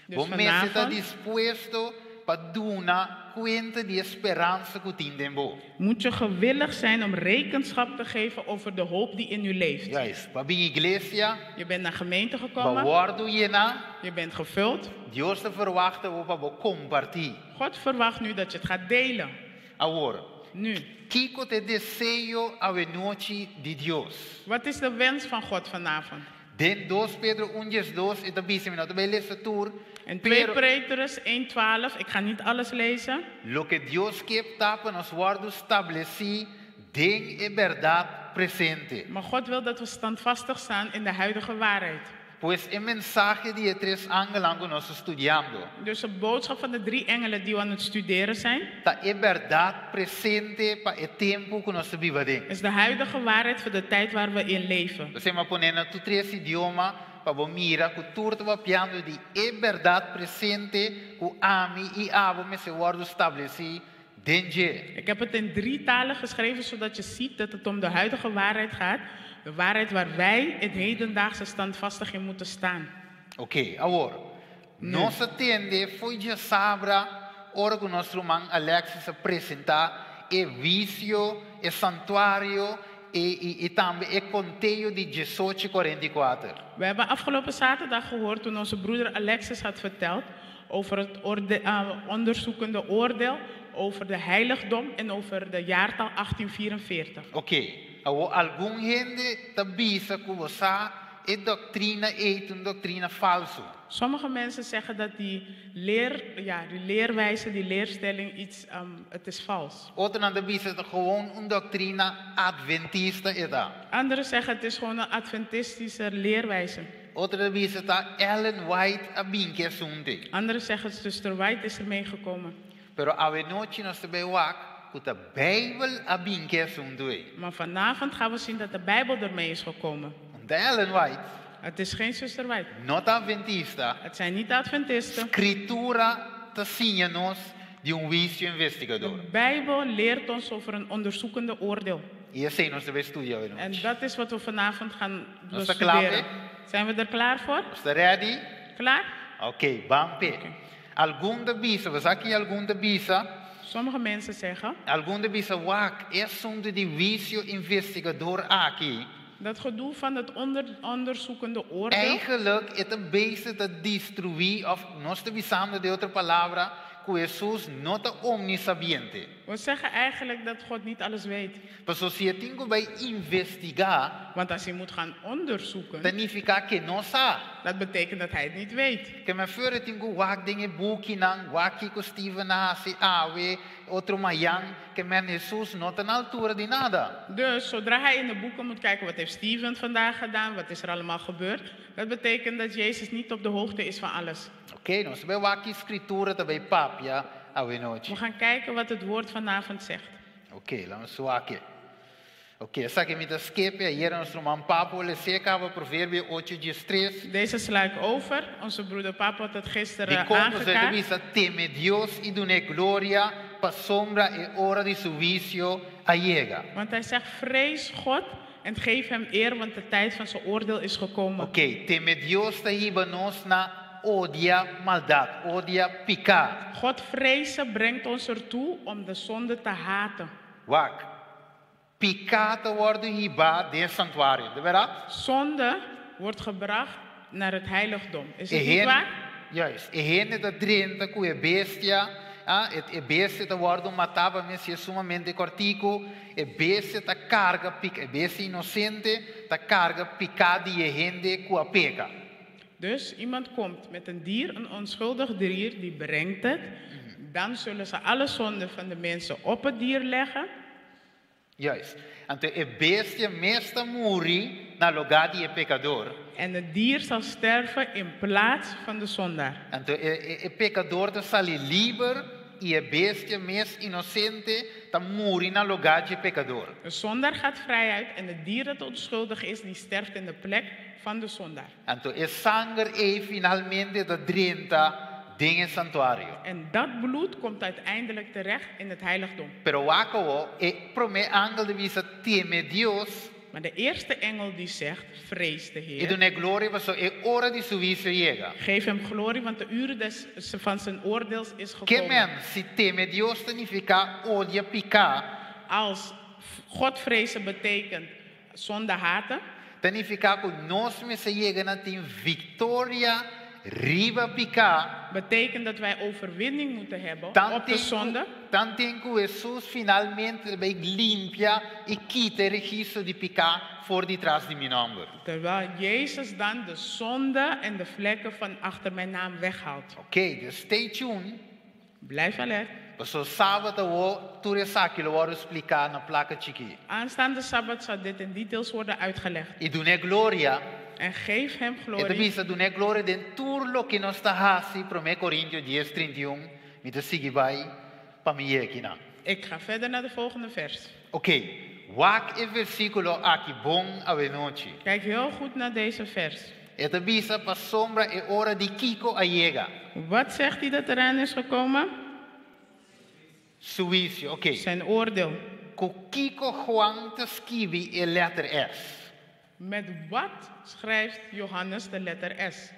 Dus bo mester ta vanavond dispuesto pa duna kuenta di e speransa ku tin den bo. Moet je gewillig zijn om rekenschap te geven over de hoop die in u leeft. Juist. Bo a bin iglesia. Je bent naar gemeente Bo a gekomen. wòrdu yená. Je bent gevuld. Dios ta verwachta bo pa bo kompartí. God verwacht nu dat je het gaat delen. Awor. Nu. Kiko ta e deseo awe nochi di Dios? Wat is de wens van God vanavond? Den dos Pedro un 12 e ta bisa, mi no ta bai lesa tur, In 2 pero Petrus 1:12, ik ga niet alles lezen. loke Dios ke ta pa nos wòrdu stablesí den e bèrdat presente. Maar God wil dat we standvastig staan in de huidige waarheid. Pues e mensahe di e tres angelnan ku nos ta studiando. Dus de boodschap van de drie engelen die we aan het studeren zijn, Ta e bèrdat presente pa e tempu ku nos ta biba aden. is de huidige waarheid voor de tijd waar we in leven. P'esei mi a pone na tur tres idioma pa bo mira ku tur ta papiando di e bèrdat presente ku ami i abo mester wòrdu stablesí den dje. Ik heb het in drie talen geschreven zodat je ziet dat het om de huidige waarheid gaat. De waarheid waar wij in hedendaagse standvastig in moeten staan. Oké, awor. Nos a tende fo'i djasabra ora ku nos ruman Alexis a presentá e wisio, e santuario e i i tambe e konteo di diesocho i kuarenta i kuater. We hebben afgelopen zaterdag gehoord toen onze broeder Alexis had verteld over het orde, onderzoekende oordeel, over de heiligdom en over de jaartal 1844. Oké, awor algun hende ta bisa ku bo sa e doktrina ei ta un doktrina falsu. Sommige mensen zeggen dat die, leer, ja, die leerwijze, die leerstelling iets, het is vals. Otronan ta bisa ta gewoon un doktrina adventista e ta. Anderen zeggen het is gewoon een adventistische leerwijze. Otro ta bisa ta Ellen White a bin ku e asuntu ei. Anderen zeggen zuster White is ermee gekomen. Pero awenochi nos ta bai wak ku ta Beibel a bin ku e asuntu ei. Maar vanavond gaan we zien dat de Bijbel ermee is gekomen. No ta Ellen White. Het is geen zuster White. No ta adventista. Het zijn niet de adventisten. Skritura ta siña nos di un huisio investigador. De Bijbel leert ons over een onderzoekende oordeel. I esei nos ta bai studia awenochi. En dat is wat we vanavond gaan Nos ta kla bestuderen. p'e? Zijn we er klaar voor? Nos ta ready? Klaar? Oké, ban p'e. Algun ta bisa, bo sa ki algun ta bisa? Sommige mensen zeggen. Algun ta bisa, wak, e asuntu di huisio investigador aki. Dat gedoe van het onder, onderzoekende oordeel. Eigenlijk e ta bezig ta destruí òf nos ta bisando den otro palabra ku Hesus no ta omnisabiente. We zeggen eigenlijk dat God niet alles weet. Pasobra si e tin ku bai investigá. Want als hij moet gaan onderzoeken. Ta nifiká ku e no sa. Dat betekent dat hij het niet weet. Ke men feur e tin ku wak den e bukinan, wak kiko Steven a hasi awe, otro mayan, ke men Hesus no ta na altura di nada. Dus zodra hij in de boeken moet kijken wat heeft Steven vandaag gedaan, wat is er allemaal gebeurd, dat betekent dat Jezus niet op de hoogte is van alles. Oké, nos ta bai wak ki Skritura ta bai papia awe nochi. We gaan kijken wat het woord vanavond zegt. Oké, laat nos wak e. Oké, esaki mi ta skip e ayera nos ruman Papo a lesa kaba Proverbio ocho dies tres. Deze sla ik over. Onze broeder Papo had het gisteren Di kon pasobra e ta aangekaart. bisa teme Dios i dun'é gloria pasobra e ora di su huisio a yega. Want hij zegt, vrees God en geef hem eer, want de tijd van zijn oordeel is gekomen. Oké, teme Dios ta hiba nos na odia maldat, odia piká. God vrezen brengt ons ertoe om de zonde te haten. Wak, piká ta wòrdu hibá den santuario, de bèrdat? Zonde wordt gebracht naar het heiligdom. Is E het niet hende, waar? juist, e hende ta drenta ku e bestia, ah, e, e bestia ta wòrdu matá pa mi si e sumamente kòrtiku, e bestia ta karga pik, e bestia inosente ta karga piká di e hende ku a peka. Dus iemand komt met een dier, een onschuldig dier, die brengt het. Dan zullen ze alle zonden van de mensen op het dier leggen. Juist. Anto e bestia mes ta muri na lugá di e pekador. En het dier zal sterven in plaats van de zondaar. Anto e, e, e pekador ta sali liber I e bestia mes inosente ta muri na lugá di pekadó. De zondaar gaat vrijuit en het dier dat onschuldig is, die sterft in de plek van de zondaar. Anto e sanger ei finalmente ta drenta den e santuario. En dat bloed komt uiteindelijk terecht in het heiligdom. Pero wak awor, e promé angel ta bisa teme Dios. Maar de eerste engel die zegt, vrees de I Heer. dun'é gloria paso e ora di su huisio a yega. Geef hem glorie, want de uur van zijn oordeels is Ke gekomen. men si teme Dios ta nifiká odia piká. Als God vrezen betekent zonde haten. Ta nifiká ku nos mester yega na tin viktoria riba piká. Betekent dat wij overwinning moeten hebben op de zonde. Tanten ku Hesus finalmente ta bai limpia i kita e registro di piká for di tras di mi nòmber. Terwijl Jezus dan de zonde en de vlekken van achter mijn naam weghaalt. Oké, dus stay tuned. Blijf alert. Paso sabat awor tur esaki lo wòrdu spliká na plaka chikí. Aanstaande Sabbat zal dit in details worden uitgelegd. I dun'é gloria. En geef hem E ta glorie. bisa dun'é gloria den tur loke nos ta hasi, 1 Korintio 10, 31, mi ta sigui bai pa mi yega akinan. Ik ga verder naar de volgende vers. Oké, wak e versíkulo aki bon awenochi. Kijk heel goed naar deze vers. E ta bisa pasobra e ora di kiko a yega. Wat zegt hij dat eraan is gekomen? Su huisio, oké. Zijn oordeel. Ku kiko Juan ta skibi e letter S. Met wat schrijft Johannes de letter S?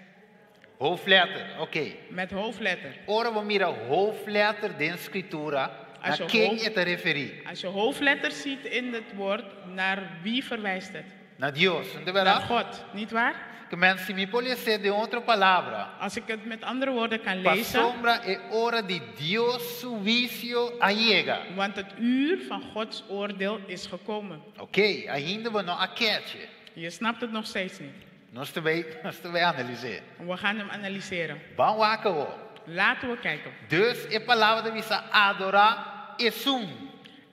Hoofdletter, oké. Met hoofdletter. Ora bo mira hoofdletter den skritura, Als na je ken hoofd- e ta referí? Als je hoofdletter ziet in het woord, naar wie verwijst het? Na Dios, no ta Naar bèrdat? God, niet waar? Ke men si mi por les'é den otro palabra. Als ik het met andere woorden kan lezen. Pasobra e ora di Dios su huisio a yega. Want het uur van Gods oordeel is gekomen. Oké, ainda bo no a catch. Je snapt het nog steeds niet. Nos ta bai, nos ta bai analis'é. We gaan hem analyseren. Ban wak awor. Laten we kijken. Dus e palabra ta bisa adorá esun.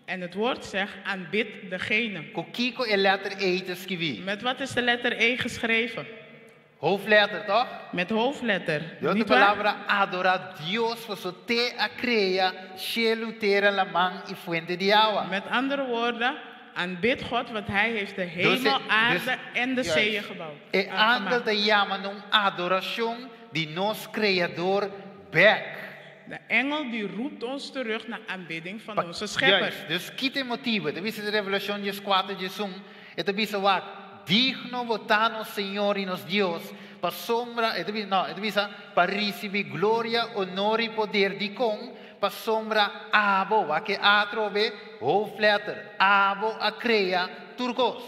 En het woord zegt aanbid degene. Ku kiko e letter E ta skibí. Met wat is de letter E geschreven? Hoofdletter, toch? Met hoofdletter. De outra Niet waar? palavra, adorar Dios, paso t'é a krea shelu, tera, laman i fuente di awa. Met andere woorden, aanbid God, want hij heeft de hemel, aarde en de zeeën gebouwd. E angel gemaakt. ta yama na un adorashon di nos Kreador bèk. De engel die roept ons terug naar aanbidding van onze schepper. Juist, dus ki ta e motibu. Ta bisa den Revelashon 14, 11, e ta bisa wak, digno bo ta nos Señor i nos Dios, pasobra, e ta bisa, no, e ta bisa, pa risibí gloria, honor i poder di kon, pasobra abo, wak e A atrobe, hoofdletter, abo a krea tur kos.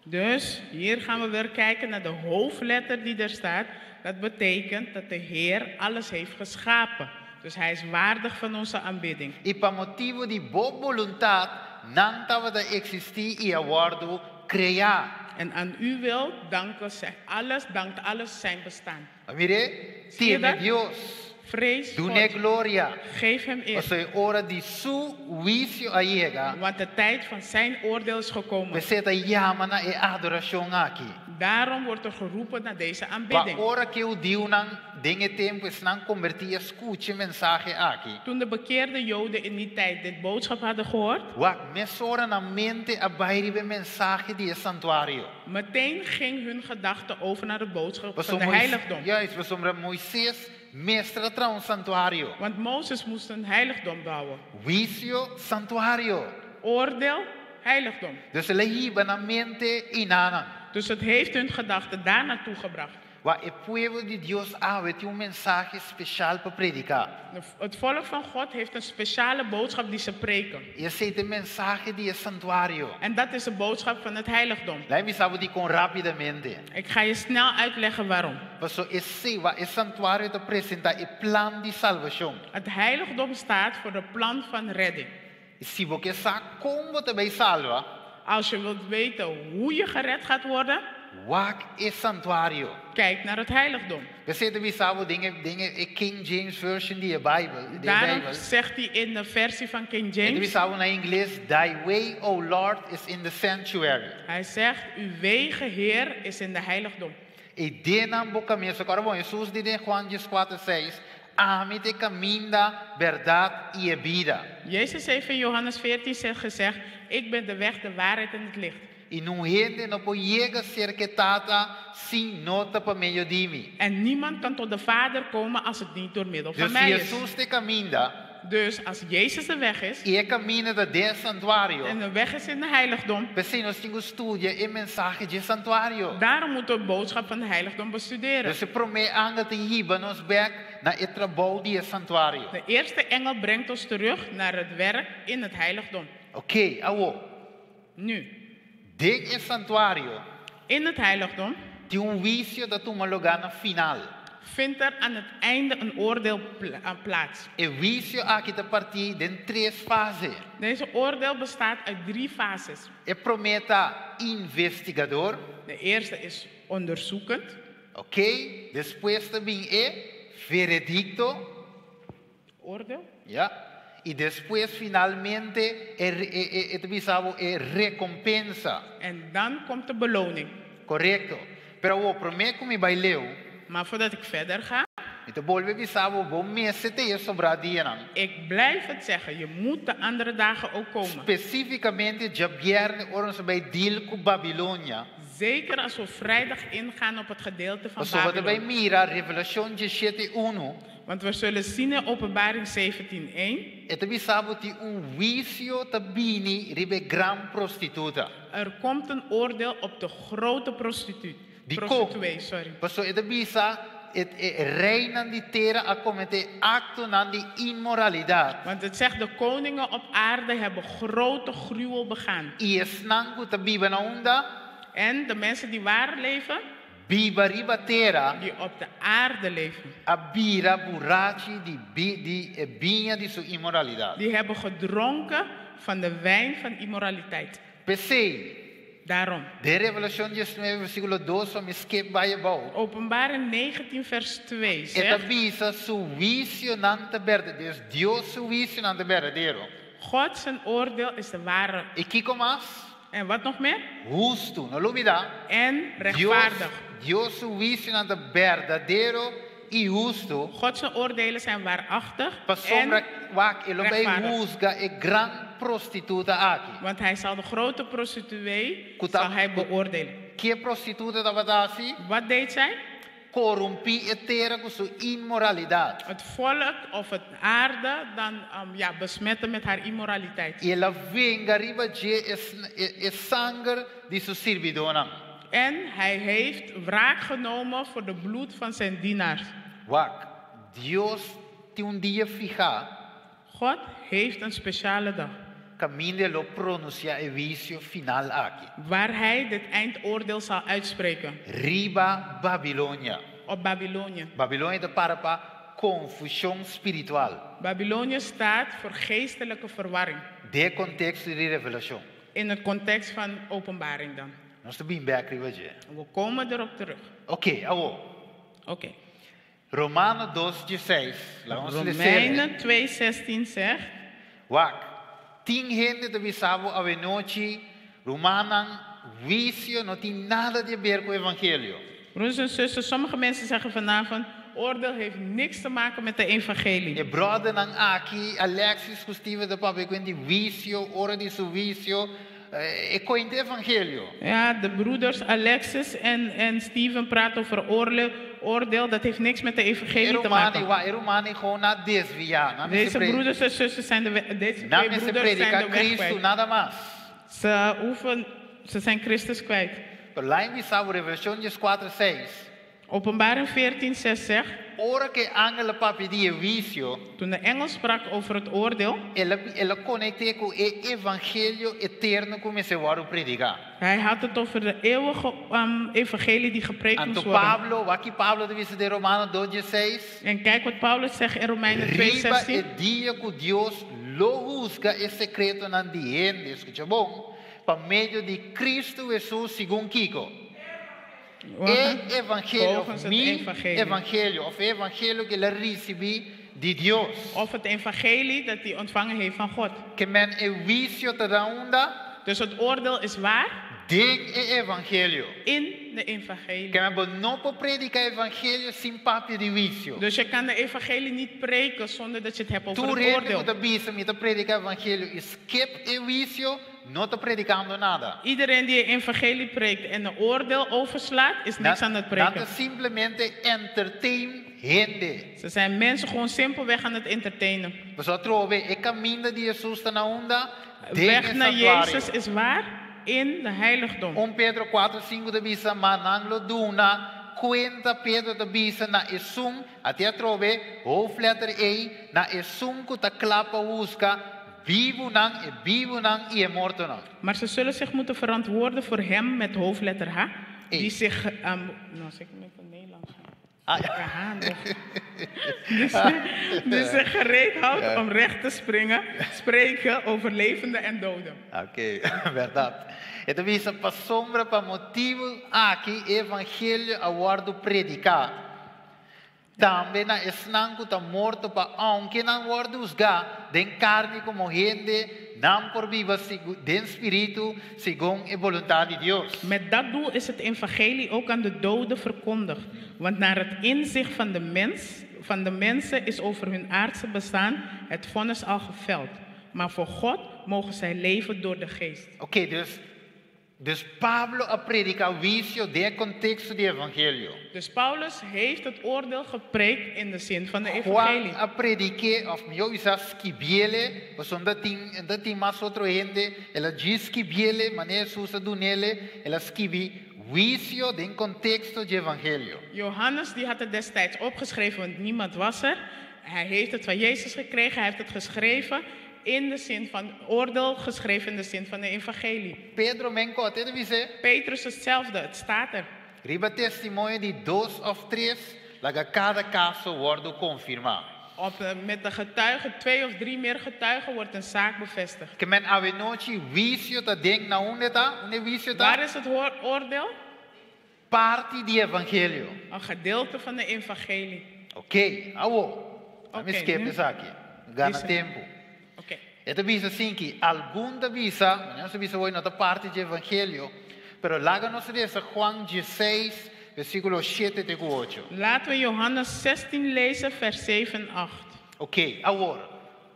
Dus hier gaan we weer kijken naar de hoofdletter die er staat. Dat betekent dat de Heer alles heeft geschapen. Dus hij is waardig van onze aanbidding. I pa motibu di bo boluntat, nan tabata eksistí i a wòrdu kreá. En aan uw wil danken zij alles, dankt alles zijn bestaan. Mire, Zie je teme dat? Dios. Vrees Dun'é God. gloria. Geef hem eer. Paso e ora di su huisio a yega. Want de tijd van zijn oordeel is gekomen. P'esei e ta yama na e adorashon aki. Daarom wordt er geroepen naar deze Pa aanbidding. ora ku e hudiunan den e tempu esnan kombertí a skucha e mensahe aki. Toen de bekeerde Joden in die tijd dit boodschap hadden gehoord, Wak, mesora nan mente a bai riba e mensahe di e santuario. meteen ging hun gedachte over naar de boodschap Paso van de Mois- heiligdom. Juist, pasobra Moises mester a traha un santuario. Want Mozes moest een heiligdom bouwen. Huisio, santuario. Oordeel, heiligdom. Dus el a hiba nan mente einan. Dus het heeft hun gedachte daar naartoe gebracht. Wak e pueblo di Dios awe tin un mensahe spesial pa prediká. Het volk van God heeft een speciale boodschap die ze preken. I esei ta e mensahe di e santuario. En dat is de boodschap van het heiligdom. Laga mi bisa bo dikon rápidamente. Ik ga je snel uitleggen waarom. Paso esei, wak e santuario ta presentá e plan di salbashon. Het heiligdom staat voor het plan van redding. I si bo ke sa kon bo ta bai salba, Als je wilt weten hoe je gered gaat worden, wak e santuario. kijk naar het heiligdom. P'esei e ta bisa bo den den e King James Version di e Bijbel, di Daarom Bijbel. zegt hij in de versie van King E ta James, bisa bo na ingles, Thy way, O Lord, is in the sanctuary. hij zegt, uw wegen, Heer, is in de heiligdom. I den nan bo kaminda. Awor bon, Jesus di den Juan 4, 6, Ami ta e kaminda, bèrdat i e bida. Jezus heeft in Johannes 14 gezegd, ik ben de weg, de waarheid en het licht. I niun hende no por yega serka e Tata si no ta pa medio di mi. En niemand kan tot de Vader komen als het niet door middel van Dus mij is. Jesus ta e kaminda. Dus als Jezus de weg is. I e kaminda ta den santuario. En de weg is in de heiligdom. P'esei nos tin ku studia e mensahe dje santuario. Daarom moeten we de boodschap van de heiligdom bestuderen. Dus e promé angel ta hiba nos bèk na e trabou di e santuario. De eerste engel brengt ons terug naar het werk in het heiligdom. Oké, awor. Nu. Den e santuario. In het heiligdom. Tin un huisio ta tuma lugá na final. Vindt er aan het einde een oordeel plaats. E huisio aki ta partí den tres fase. Deze oordeel bestaat uit drie fases. E promé ta investigador. De eerste is onderzoekend. Oké, despues ta bin e veredikto. Oordeel. Ja. I despues finalmente e e e ta bisa bo e rekompensa. En dan komt de beloning. Korekto. Pero awor, promé ku mi bai leu. Maar voordat ik verder ga. Mi ta bolbe bisa bo, bo mester ta e sobrá dianan. Ik blijf het zeggen, je moet de andere dagen ook komen. Spesífikamente djabièrnè ora nos ta bai deal ku Babilonia. Zeker als we vrijdag ingaan op het gedeelte van Pasobra bo ta bai Babylon. mira Revelashon diesshete unu. Want we zullen zien in Openbaring 17, 1. E ta bisa bo tin un huisio ta bini riba e gran prostituta. Er komt een oordeel op de grote prostituut. Dikon? Prostituee, sorry. Pasobra e ta bisa e e reinan di tera a kometé aktonan di inmoralidat. Want het zegt de koningen op aarde hebben grote gruwel begaan. I esnan ku ta biba na unda? En de mensen die waar leven? Biba riba tera. Die op de aarde leven. A bira burachi di bi di e biña di su inmoralidat. Die hebben gedronken van de wijn van immoraliteit. P'esei. Daarom. Den Revelashon diesnuebe versíkulo dos pa mi skip bai abou. Openbaring 19 vers 2 E ta zegt. bisa su huisionan ta berdadero. Dus Dios su huisionan ta berdadero. God zijn oordeel is de ware. I kiko mas? En wat nog meer? Hustu, no lubidá. En rechtvaardig. Dios, Dios su huisionan ta berdadero i hustu. God zijn oordelen zijn waarachtig Pasobra en wak e lo bai rechtvaardig. husga e gran prostituta aki. Want hij zal de grote prostituee Ku ta- zal hij beoordelen. Ki e prostituta tabata hasi? Wat deed zij? Korumpí e tera ku su inmoralidat. Het volk of het aarde dan ja, besmetten met haar immoraliteit. I el a venga riba dje e, e, e sanger di su sirbidónan. En hij heeft wraak genomen voor de bloed van zijn dienaars. Wak, Dios tin un dia fihá. God heeft een speciale dag. Kaminda e lo pronunsiá e huisio final aki. Waar hij dit eindoordeel zal uitspreken. Riba Babilonia. Op Babylonië. Babilonia ta para pa konfushon spiritual. Babylonië staat voor geestelijke verwarring. Den e konteksto di Revelashon. In het context van openbaring dan. Nos ta bin bèk riba dje. We komen erop terug. Oké, awor. Oké. Romano dos diesseis. Laga nos lesa. Romeinen 2:16 zegt. Wak, tin hende ta bisa bo awenochi, rumannan, huisio no tin nada di haber ku evangelio. Broeders en zussen, sommige mensen zeggen vanavond, oordeel heeft niks te maken met de evangelie. E brothernan aki, Alexis ku Steven ta papia ku di huisio, ora di su huisio, eh, e kos no ta evangelio. Ja, de broeders Alexis en, en Steven praten over oordeel, oordeel. Dat heeft niks met de evangelie te E rumannan, maken. wak, e rumannan gewoon a desviá. Nan Deze mester broeders en zussen zijn de, we- deze Nan twee mester broeders zijn prediká de weg Kristu, kwijt. nada mas. Ze, hoeven, ze zijn Christus kwijt. Pero laga mi bisa bo Revelashon dieskuater seis. Openbaring 14, 6 zegt. Ora ku e angel a papia di e huisio. Toen de engel sprak over het oordeel. El a, el a konekt'é ku e evangelio eterno ku mester wòrdu prediká. Hij had het over de eeuwige evangelie die gepreekt Anto moest worden. Pablo, wak Pablo ta bisa den Romano dos diesseis. En kijk wat Paulus zegt in Romeinen 2, Riba e 16. dia ku Dios lo husga e sekretonan di hende, skucha bon, pa medio di Kristu Hesus segun kiko. E evangelio, Volgens het mi evangelie. evangelio, òf evangelio ku el a risibí di Dios. Of het evangelie dat hij ontvangen heeft van God. Ke men e huisio ta na unda? Dus het oordeel is waar? Den e evangelio. In de evangelie. Ke men bo no por prediká evangelio sin papia di huisio. Dus je kan de evangelie niet preken zonder dat je het hebt over Tur het hende ku oordeel. ta bisa mi ta prediká evangelio i skip e huisio, no ta predikando nada. Iedereen die het evangelie preekt en een oordeel overslaat, is niks aan het Nan ta preken. simplemente entertain hende. Ze zijn mensen gewoon simpelweg aan het entertainen. Pasobra atrobe e kaminda di Hesus ta na unda? Den Weg e naar santuario. Jezus is waar? In de heiligdom. 1 Pedro 4, 5 ta bisa, ma nan lo duna kuenta Pedro ta bisa na esun, at'é atrobe, hoofdletter E, na esun ku ta kla pa husga bibunan, e bibunan i e mortonan. Maar ze zullen zich moeten verantwoorden voor hem met hoofdletter H. E. Die zich... Nou, zeg ik met het Nederlands. Ah, ja. H nog. Die zich gereed houdt om recht te spreken over levenden en doden. Oké, bèrdat. E ta bisa pasobra pa motibu aki evangelio a wòrdu prediká. Tambe na esnan ku ta morto pa aunke nan wòrdu husgá den karni komo hende, nan por biba den spiritu segun e boluntat di Dios. Met dat doel is het evangelie ook aan de doden verkondigd. Want naar het inzicht van de mens, van de mensen is over hun aardse bestaan het vonnis al geveld. Maar voor God mogen zij leven door de geest. Oké, dus Pablo a prediká huisio den konteksto di evangelio. Dus Paulus heeft het oordeel gepreekt in de zin van de Juan evangelie. a predik'é, òf mihó bisa skibié, pasobra no tin mas otro hende, el a djis skibié, manera Hesus a dun'é, el a skibi huisio den konteksto di evangelio. Johannes die had het destijds opgeschreven, want niemand was er. Hij heeft het van Jezus gekregen, hij heeft het geschreven in de zin van oordeel, geschreven in de zin van de evangelie. Pedro menko, at'é ta bisa. Petrus hetzelfde, het staat er. Riba testimonio di dos òf tres, laga kada kaso wòrdu konfirmá. Met de getuigen, 2 of 3 meer getuigen, wordt een zaak bevestigd. Ke men awe nochi huisio ta den na unda ta? Unda huisio ta? Waar is het oordeel? Parti di evangelio. Een gedeelte van de evangelie. Oké, awo. Oké, Mi skip nu? esaki. Gana Bisa. tempu. Oké. E ta bisa asin ku algun ta bisa, no ta bisa hoy no ta parti di evangelio, pero laga nos lesa Juan 16, versíkulo 7 te 8. Laten we Johannes 16 lezen, vers 7 en 8. Oké, awor.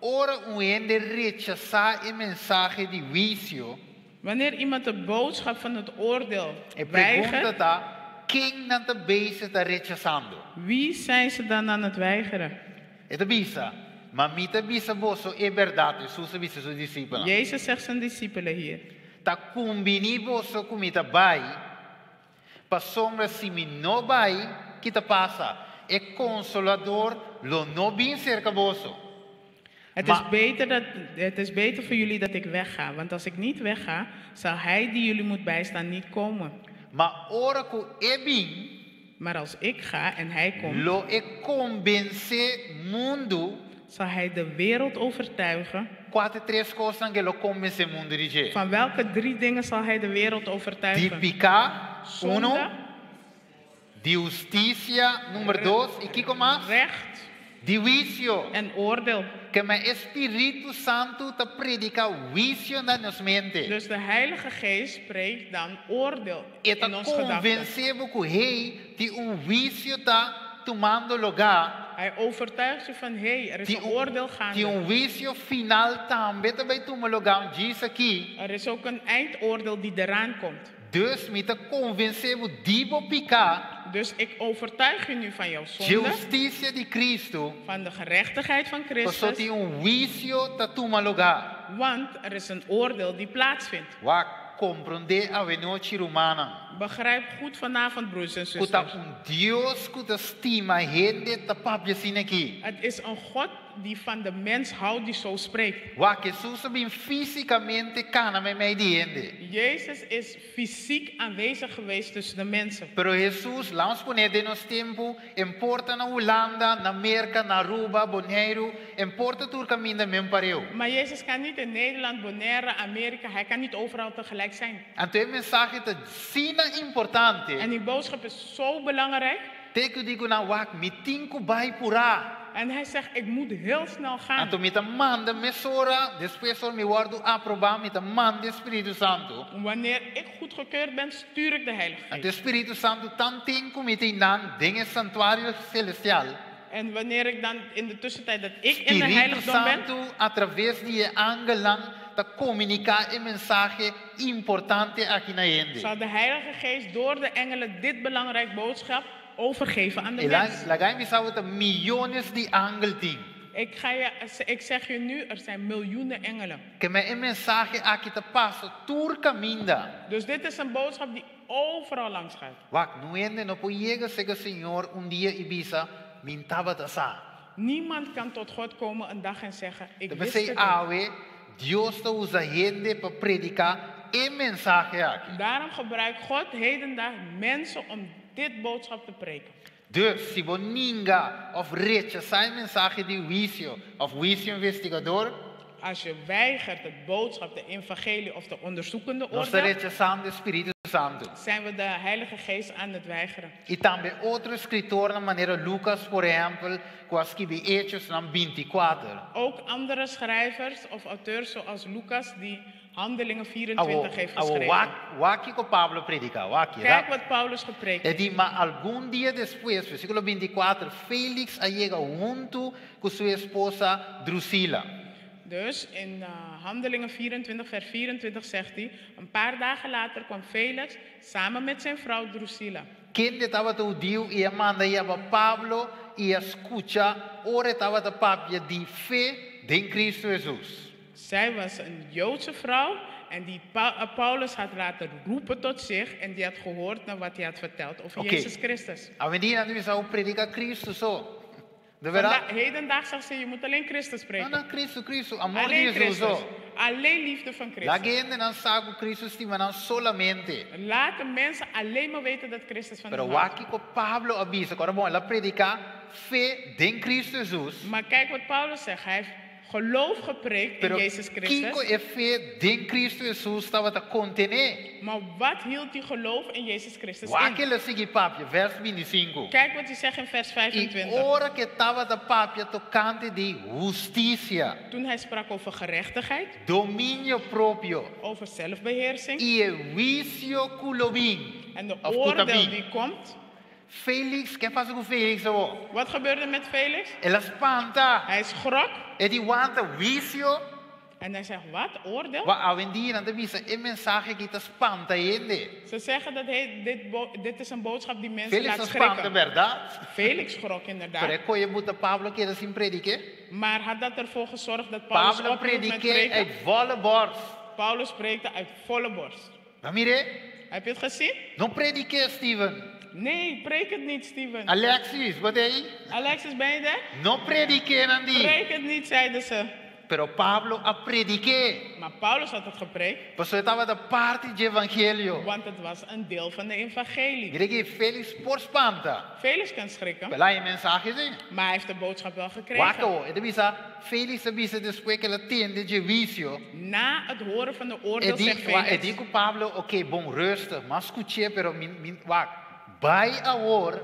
Ora un hende rechasá e mensahe di huisio, Wanneer iemand de boodschap van het oordeel e pregunta weigert, ta, ken nan ta bezig ta rechasando? wie zijn ze dan aan het weigeren? E ta bisa, ma mi ta bisa boso e bèrdat, Hesus a bisa su disipelnan. Jezus zegt zijn discipelen hier. Ta kumbiní boso ku mi ta bai, pasobra si mi no bai, ki ta pasa? E Konsolador lo no bin serka boso. Het is beter voor jullie dat ik wegga, want als ik niet wegga, zal hij die jullie moet bijstaan niet komen. Ma ora ku e bin, Maar als ik ga en hij komt, lo e konvensé mundu, zal hij de wereld overtuigen. Kua ta e tres kosnan ku e lo konvensé mundu di dje? Van welke 3 dingen zal hij de wereld overtuigen? Di piká, Zonde, uno. Di hustisia, number 2. I kiko mas? Recht. Di huisio. En oordeel. Ke men e Spiritu Santu ta prediká huisio na nos mente. Dus de Heilige Geest spreekt dan oordeel E ta in ons gedachten. konvensé bo ku hey, tin un huisio ta tumando lugá. Hij overtuigt je van, hé, er is Tin een oordeel gaande. Tin un huisio final tambe ta bai tuma lugá, un djis aki. Er is ook een eindoordeel die eraan komt. Dus mi ta konvensé bo di bo piká. Dus ik overtuig je nu van jouw zonde. Hustisia di Kristu. Van de gerechtigheid van Christus. Pasobra tin un huisio ta tuma lugá. Want er is een oordeel die plaatsvindt. Wak komprondé awe nochi rumannan. Begrijp goed vanavond, broers en Ku ta zusters. un Dios ku ta stima hende ta papia asina aki. Het is een God die van de mens houdt die zo spreekt. Wak Hesus a bin físikamente kana meimei di hende. Jezus is fysiek aanwezig geweest tussen de mensen. Pero Hesus, laga nos pone den nos tempu, e por ta na Hulanda, na Merka, na Aruba, Boneiru, e por ta tur kaminda mes pareu. Maar Jezus kan niet in Nederland, Bonaire, Amerika, hij kan niet overal tegelijk zijn. Anto e mensahe ta asina importante. En die boodschap is zo belangrijk. Te ku digo nan wak, mi tin ku bai purá. En hij zegt, ik moet heel snel gaan. Anto mi ta manda mesora, despues ora mi wòrdu aprobá, mi ta manda e Spiritu Santu. Wanneer ik goedgekeurd ben, stuur ik de Heilige Anto e Geest. Spiritu Santu tanten ku mi ta einan den e santuario selestial, En wanneer ik dan in de tussentijd dat ik in de Spiritu heiligdom ben, Santu a traves di e angelnan ta komuniká e mensahe importante aki na hende. zal de Heilige Geest door de engelen dit belangrijk boodschap overgeven aan de E la, mens. laga mi bisa bo ta miyones di angel tin. Ik zeg je nu, er zijn miljoenen engelen. Ke men e mensahe aki ta pasa tur kaminda. Dus dit is een boodschap die overal langs gaat. Wak, niun hende no por yega serka Señor un dia i bisa, Mi n'tabata sa. Niemand kan tot God komen een dag en zeggen, ik Ta wist p'esei het niet. awe, Dios ta usa hende pa prediká e mensahe aki. Daarom gebruikt God hedendaag mensen om dit boodschap te preken. Dus, si bo ninga òf rechasá e mensahe di huisio òf huisio investigador, Als je weigert het boodschap, de evangelie of de onderzoekende nos ta oordeel, rechasando e Spiritu Santu. zijn we de Heilige Geest aan het weigeren. I tambe otro eskritornan manera Lucas, por ehèmpel, ku a skibi Hechosnan 24. Ook andere schrijvers of auteurs zoals Lucas die Handelingen Awo, 24 heeft awo, geschreven. wak, wak kiko Pablo a prediká, wak, Kijk wat Paulus gepreekt E heeft. di, ma algun dia despues, versíkulo 24, Félix a yega huntu ku su esposa Drusila. Dus in Handelingen 24, vers 24 zegt hij, een paar dagen later kwam Felix samen met zijn vrouw Drusilla. Kende tabata hudiu i a manda yama Pablo i a skucha ora e tabata papia di fe den Kristu Hesus. Zij was een Joodse vrouw en die Paulus had laten roepen tot zich en die had gehoord naar wat hij had verteld over Oké. Jezus Christus. Awendia nan ta bisa prediká Kristu so. De bèrdat? Hedendaag zegt ze, je moet alleen Christus preken. No, no, Kristu, Kristu, amor di Alleen Hesus Christus. so. Alleen liefde van Laga Christus. hendenan sa ku Kristu stima nan solamente. Laat de mensen alleen maar weten dat Christus van Pero hen houdt. wak kiko Pablo a bisa, kòrda bon, el a prediká fe den Kristu Hesus. Maar kijk wat Paulus zegt. Hij heeft geloof gepreekt in Pero Jezus kiko Christus. e fe den Kristu Hesus tabata kontené? Maar wat hield die geloof in Jezus Christus Wak in? el a sigui papia, vèrs 25. Kijk wat hij zegt in vers I 25. ora ku e tabata papia tokante di hustisia, Toen hij sprak over gerechtigheid, dominio propio over zelfbeheersing i e huisio ku lo bin, en de òf ku ta oordeel bin. die komt. Félix, ke a pasa ku Félix awor? Wat gebeurde met Felix? El a spanta. Hij schrok E di wanta huisio. en hij zegt, wat? Oordeel? Wa awendia nan ta bisa e mensahe aki ta spanta hende. Ze zeggen dat hey, dit is een boodschap die mensen Félix laat a spanta, schrikken. bèrdat? Felix schrok inderdaad. Pero e kohe a buta Pablo keda sin predik'é. Maar had dat ervoor gezorgd dat Paulus Pablo ophield met predik'é preken? uit volle borst. Paulus preekte uit volle borst. Bo a mir'é? Heb je het gezien? No predik'é, Steven. Nee, preek het niet, Steven. Alexis, bo t'ei? Alexis, ben je daar? No predik'é, nan di. Preek het niet, zeiden ze. Pero Pablo a predik'é. Maar Paulus had het gepreekt. Pasobra e tabata parti di evangelio. Want het was een deel van de evangelie. Mira ku Félix por spanta. Felix kan schrikken. Pero el a haña e mensahe sí. Maar hij heeft de boodschap wel gekregen. Wak awor, e ta bisa, Félix a bisa despues ku el a tende di huisio. Na het horen van de oordeel E di, zegt wa, Felix. e di ku Pablo, oké, bon, rustig, m'a skuch'é, pero mi, mi, wak, bai awor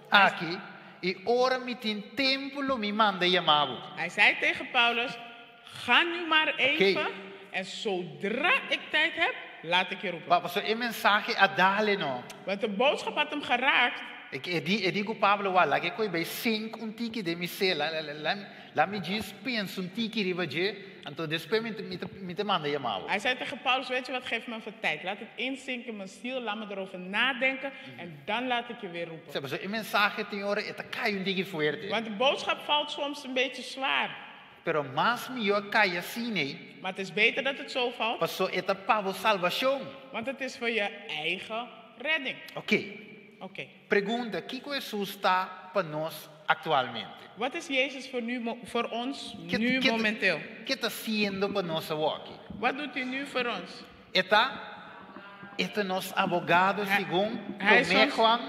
aki, i ora mi tin tempu lo mi manda yama bo. Hij zei tegen Paulus, ga nu maar even. Oké. En zodra ik tijd heb, laat ik je roepen. Wa, pasobra e mensahe a dal e no. Want de boodschap had hem geraakt. E di, e di ku Pablo, wa, laga e kos bai sink un tiki den mi ser, la, la, la, la, la mi djis pensa un tiki riba dje, anto despues mi, mi, mi ta manda yama bo. Hij zei tegen Paulus, weet je wat, geef me even tijd. Laat het inzinken in mijn ziel, laat me erover nadenken en dan laat ik je weer roepen. Sa, pasobra e mensahe tin ora e ta kai un tiki fuerte. Want de boodschap valt soms een beetje zwaar. Pero mas mihó e kai asina ei. Maar het is beter dat het zo valt. Pasobra e ta pa bo salbashon. Want het is voor je eigen redding. Oké. Oké. Pregunta, kiko Hesus ta pa nos aktualmente? Wat is Jezus voor, nu, voor ons Ke, nu ke, momenteel? Ke e ta hasiendo pa nos awor aki? Wat doet hij nu voor ons? E ta, e ta nos abogado segun hij is 1 ons- Juan,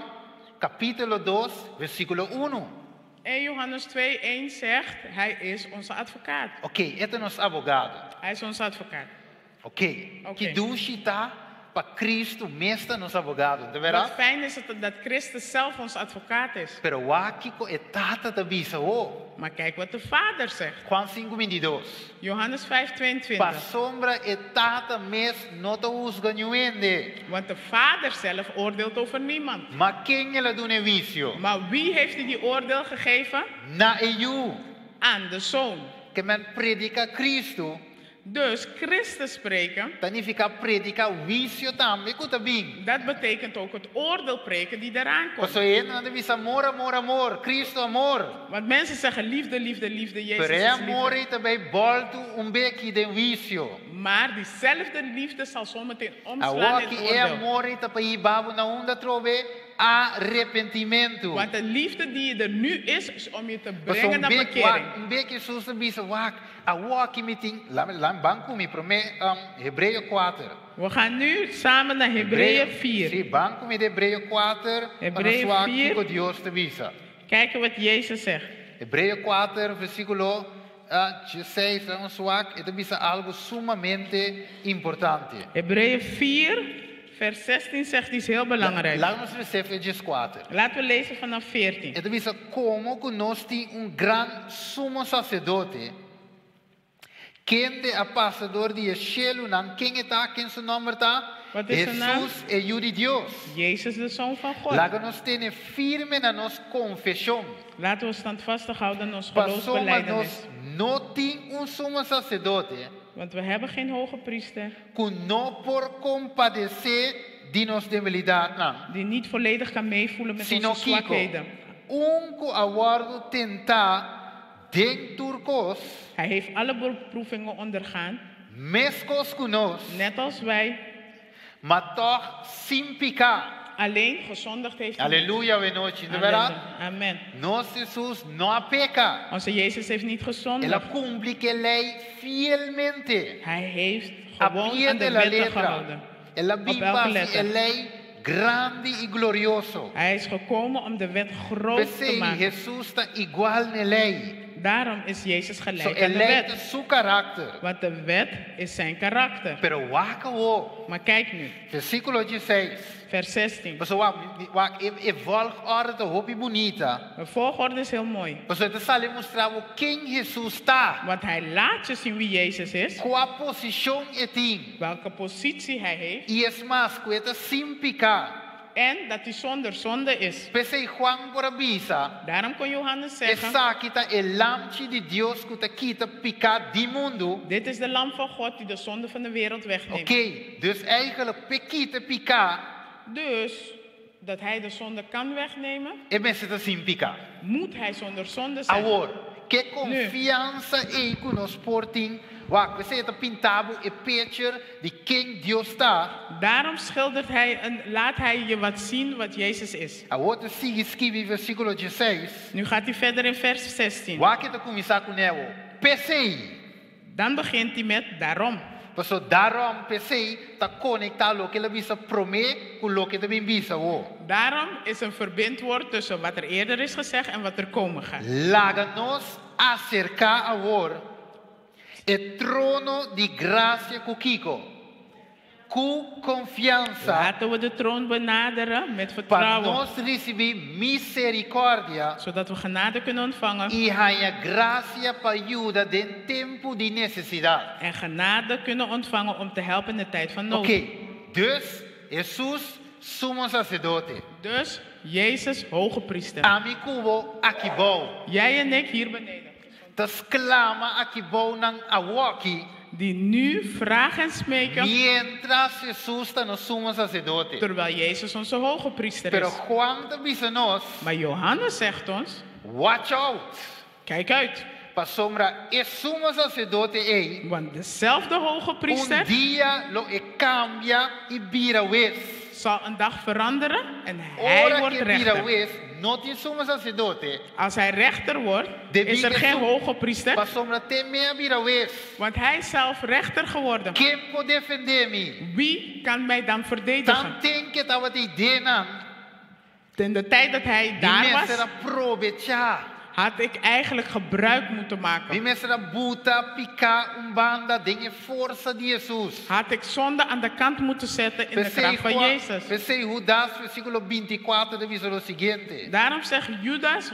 kapítulo 2, versíkulo 1. 1 Johannes 2:1 zegt, hij is onze advocaat. Oké, e ta nos abogado. Hij is onze advocaat. Oké. Oké. Ki dushi ta pa Kristu mes ta nos abogado, Wat bèrdat? fijn is het dat Christus zelf ons advocaat is. Pero wak kiko e Tata ta bisa awor. Maar kijk wat de Vader zegt. Juan 5:22. Johannes 5, 22. Pasobra e Tata mes no ta husga niun hende. Want de Vader zelf oordeelt over niemand. Ma ken el a duna huisio? Maar wie heeft hij die oordeel gegeven? Na e Yu. Aan de Zoon. Ke men prediká Kristu. Dus Christus spreken. Ta nifiká prediká huisio tambe ku ta bin. Dat betekent ook het oordeel preken die eraan komt. Pasobra hendenan ta bisa amor, amor, amor, Kristu amor. Want mensen zeggen liefde, liefde, liefde, Jezus Pero e is liefde. amor ei ta bai bòltu un beki den huisio. Maar diezelfde liefde zal zometeen omslaan in Awor het ki e oordeel. amor ei ta pa hiba bo na unda atrobe arepentimentu. Want de liefde die er nu is, is om je te Pasobra brengen un naar bek bekering. wak, un bek Jesus ta bisa wak, awor ki mi tin, laat laat ban ku mi promé Hebreo 4. We gaan nu samen naar Hebreeën 4. Si, ban ku mi den Hebreo 4, pa Hebreo nos wak 4. kiko Dios ta bisa. Kijken wat Jezus zegt. Hebreo 4, versíkulo 16, nos wak, e ta bisa algu sumamente importante. Hebreeën 4, vers 16 zegt iets heel belangrijks. Laga nos lesa 4. Laten we lezen vanaf 14. E ta bisa komo ku nos tin un gran sumo saserdote, kende a pasa dor di e shelunan, ken e ta, ken su nòmber ta? Wat is zijn naam? Jesus e Yu di Dios. Jezus, de Zoon van God. Laga nos tene firme na nos konfeshon. Laten we standvastig houden aan ons Pasobra geloofsbelijdenis. nos no tin un sumo saserdote Want we hebben geen hoge priester ku no por kompadesé di nos debilidatnan. die niet volledig kan meevoelen met Sino onze kiko, zwakheden. un ku a wòrdu tentá den tur kos, Hij heeft alle beproevingen ondergaan, meskos ku nos, net als wij, ma toch sin piká. Alleen gezondigd heeft hij niet. Aleluya, anochi, no bèrdat? Amen. Nos Jesus no a peka. Onze Jezus heeft niet El a gezondigd. kumpli ku e lei fielmente. Hij heeft A gewoon pie aan de de la wetten letra. gehouden. El a Op bin elke pa hasi e letter. lei grandi i glorioso. Hij is gekomen om de wet groot te P'esei, maken. Jesus ta igual na e lei. Daarom is Jezus So gelijk e aan de lei wet. ta su karakter. Want de wet is zijn karakter. Pero wak awor. Maar kijk nu. Versíkulo 16. Vers 16. Paso wak, wak, e, e volgorde ta hopi bunita. De volgorde is heel mooi. Paso e ta sali mustra bo ken Jesus ta. Want hij laat je zien wie Jezus is. Kua posishon e tin. Welke positie hij heeft. I es mas, ku e ta sin piká. En dat hij zonder zonde is. P'esei Juan por a bisa. Daarom kon Johannes zeggen. Esaki ta e lamchi di Dios ku ta kita piká di mundu. Dit is de lam van God die de zonde van de wereld wegneemt. Oké, dus eigenlijk p'e kita piká. Dus dat hij de zonde kan wegnemen. E mester ta sin piká. Moet hij zonder zonde zijn. Awor, ki konfiansa ei ku nos por tin? Wak, p'esei e ta pinta bo e picture di ken Dios ta. Daarom schildert hij en laat hij je wat zien wat Jezus is. Awor e ta sigui skirbi versíkulo 16. Nu gaat hij verder in vers 16. Wak e ta kuminsá kuné? P'esei. Dan begint hij met daarom. Paso daarom p'esei ta konektá loke el a bisa promé ku loke e ta bin bisa awor. Daarom is een verbindwoord tussen wat er eerder is gezegd en wat er komen gaat. Laga nos aserká awor e trono di grasia ku kiko. Ku konfiansa. Laten we de troon benaderen met Pa vertrouwen. nos risibí miserikòrdia. Zodat we genade kunnen ontvangen. I haña grasia pa yuda den tempu di nesesidat. En genade kunnen ontvangen om te helpen in de tijd van nood. Oké, dus Jesus sumo saserdote. Dus Jezus hoge priester. Ami ku bo aki bou. Jij en ik hier beneden. Ta sklama aki bou nan awoki. Die nu vragen en smeken. Mientras Jesus ta nos sumo saserdote. Terwijl Jezus onze hoge priester Pero is. Juan ta bisa nos. Maar Johannes zegt ons. Watch out. Kijk uit. Pasobra e sumo saserdote ei. Want dezelfde hoge priester. Un dia lo e kambia i bira hues. Zal een dag veranderen en hij Ora wordt ku e bira rechter. hues, no tin sumo saserdote. Als hij rechter wordt, De is er wie geen su- hoge priester. Pasobra t'e mes a bira hues. Want hij is zelf rechter geworden. Ken por defendé mi? Wie kan mij dan verdedigen? Tanten ku e tabatin einan. In de tijd dat hij Di daar mester was, a probechá. Had ik eigenlijk gebruik moeten Mi maken. mester a buta piká un banda den e forsa di Hesus. Had ik zonde aan de kant moeten zetten in de kracht van Jezus. P'esei Hudas, versíkulo 24, ta bisa lo siguiente. Daarom zegt Judas,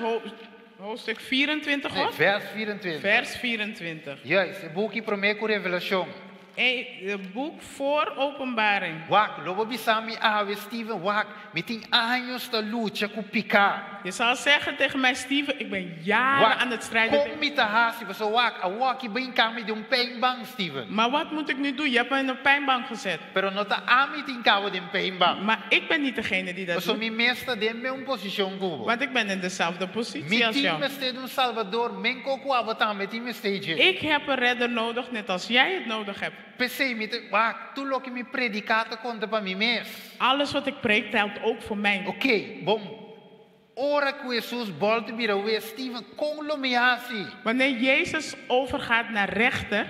hoofdstuk 24, Nee, hoor. vers 24. Vers 24. Juist, e buki promé ku Revelashon. Het boek voor Openbaring. Wak, lo bo bisa mi awe, Steven, wak, mi tin años ta lucha ku piká. Je zal zeggen tegen mij, Steven, ik ben jaren Wak, aan het strijden. kon mi ta hasi, paso wak, awor aki b'a hinka mi den un pijnbank, Steven. Maar wat moet ik nu doen? Je hebt me in een pijnbank gezet. Pero no ta ami t'hinka bo den pijnbank. Maar ik ben niet degene die dat Paso doet. mi mes ta den mesun posishon ku bo. Want ik ben in dezelfde positie Mi als tin jou. mester di un Salvador, meskos ku abo tambe tin mester dje. Ik heb een redder nodig, net als jij het nodig hebt. P'esei, mi ta, wak, tur loke mi prediká ta konta pa mi mes. Alles wat ik preek telt ook voor mij. Oké, bon. Ora ku Hesus bòltu bira hues, Steven, kon lo mi hasi? Wanneer Jezus overgaat naar rechter,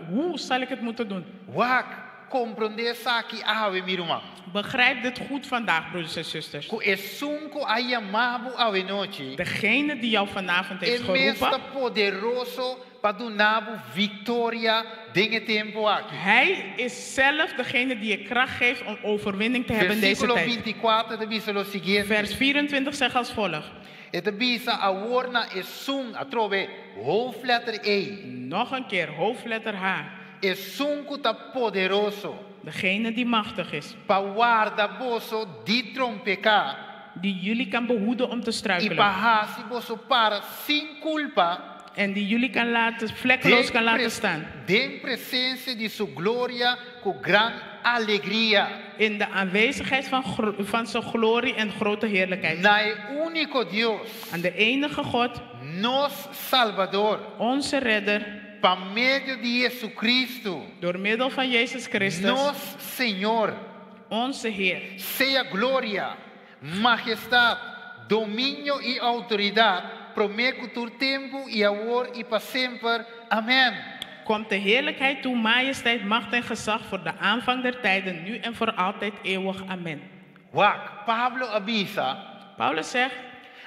hoe zal ik het moeten doen? Wak, komprondé esaki awe, mi ruman. Begrijp dit goed vandaag, broeders en zusters. Ku esun ku a yama bo awe nochi. Degene die jou vanavond heeft E mes ta geroepen, poderoso pa duna bo viktoria den e tempu aki. Hij is zelf degene die je kracht geeft om overwinning te hebben in deze Versíkulo tijd. 24 ta bisa lo siguiente. Vers 24 zegt als volgt. E ta bisa awor na esun, atrobe, hoofdletter E. Nog een keer, hoofdletter H. Esun ku ta poderoso. Degene die machtig is. Pa warda boso di trompeká. Die jullie kan behoeden om te I struikelen. pa hasi boso para sin kulpa. En die jullie kan laten, vlekkeloos kan laten staan. Den presensia di su gloria ku gran alegria. In de aanwezigheid van zijn glorie en grote heerlijkheid. Na e úniko Dios. Aan de enige God. Nos Salbador. Onze redder. Pa medio di Jesucristo. Door middel van Jezus Christus. Nos Señor. Onze Heer. Sea gloria, mahestat, dominio i outoridat, promé ku tur tempu i awor i pa semper. Amèn. Komt de heerlijkheid toe, majesteit, macht en gezag voor de aanvang der tijden, nu en voor altijd eeuwig. Amen. Wak, Pablo a bisa. Paulus zegt,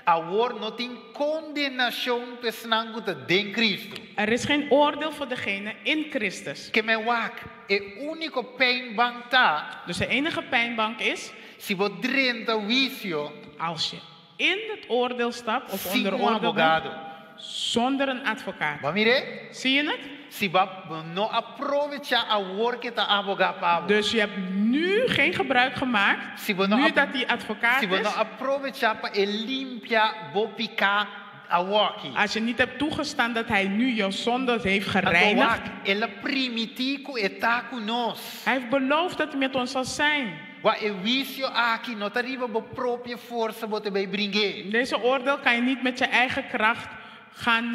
Awor no tin kondenashon pa esnan ku ta den Cristo. Er is geen oordeel voor degene in Christus. Ke men wak, e úniko pijnbank ta. Dus de enige pijnbank is, Si bo drenta huisio, als je in het oordeel stapt of sin onder un oordeel bent, abogado. zonder een advocaat. Bo a mir'é? Zie je het? Si bo no a probechá awor ku e ta abogá pa bo. Dus je hebt nu geen gebruik gemaakt, Si bo no nu dat die advocaat Si bo no is. a probechá pa e limpia bo piká awor aki. Als je niet hebt toegestaan dat hij nu jouw zonde heeft Anto gereinigd. wak, el a primintí ku e ta ku nos. Hij heeft beloofd dat hij met ons zal zijn. Wak e huisio aki no ta riba bo propio forsa bo ta bai bring'é. Deze oordeel kan je niet met je eigen kracht gaan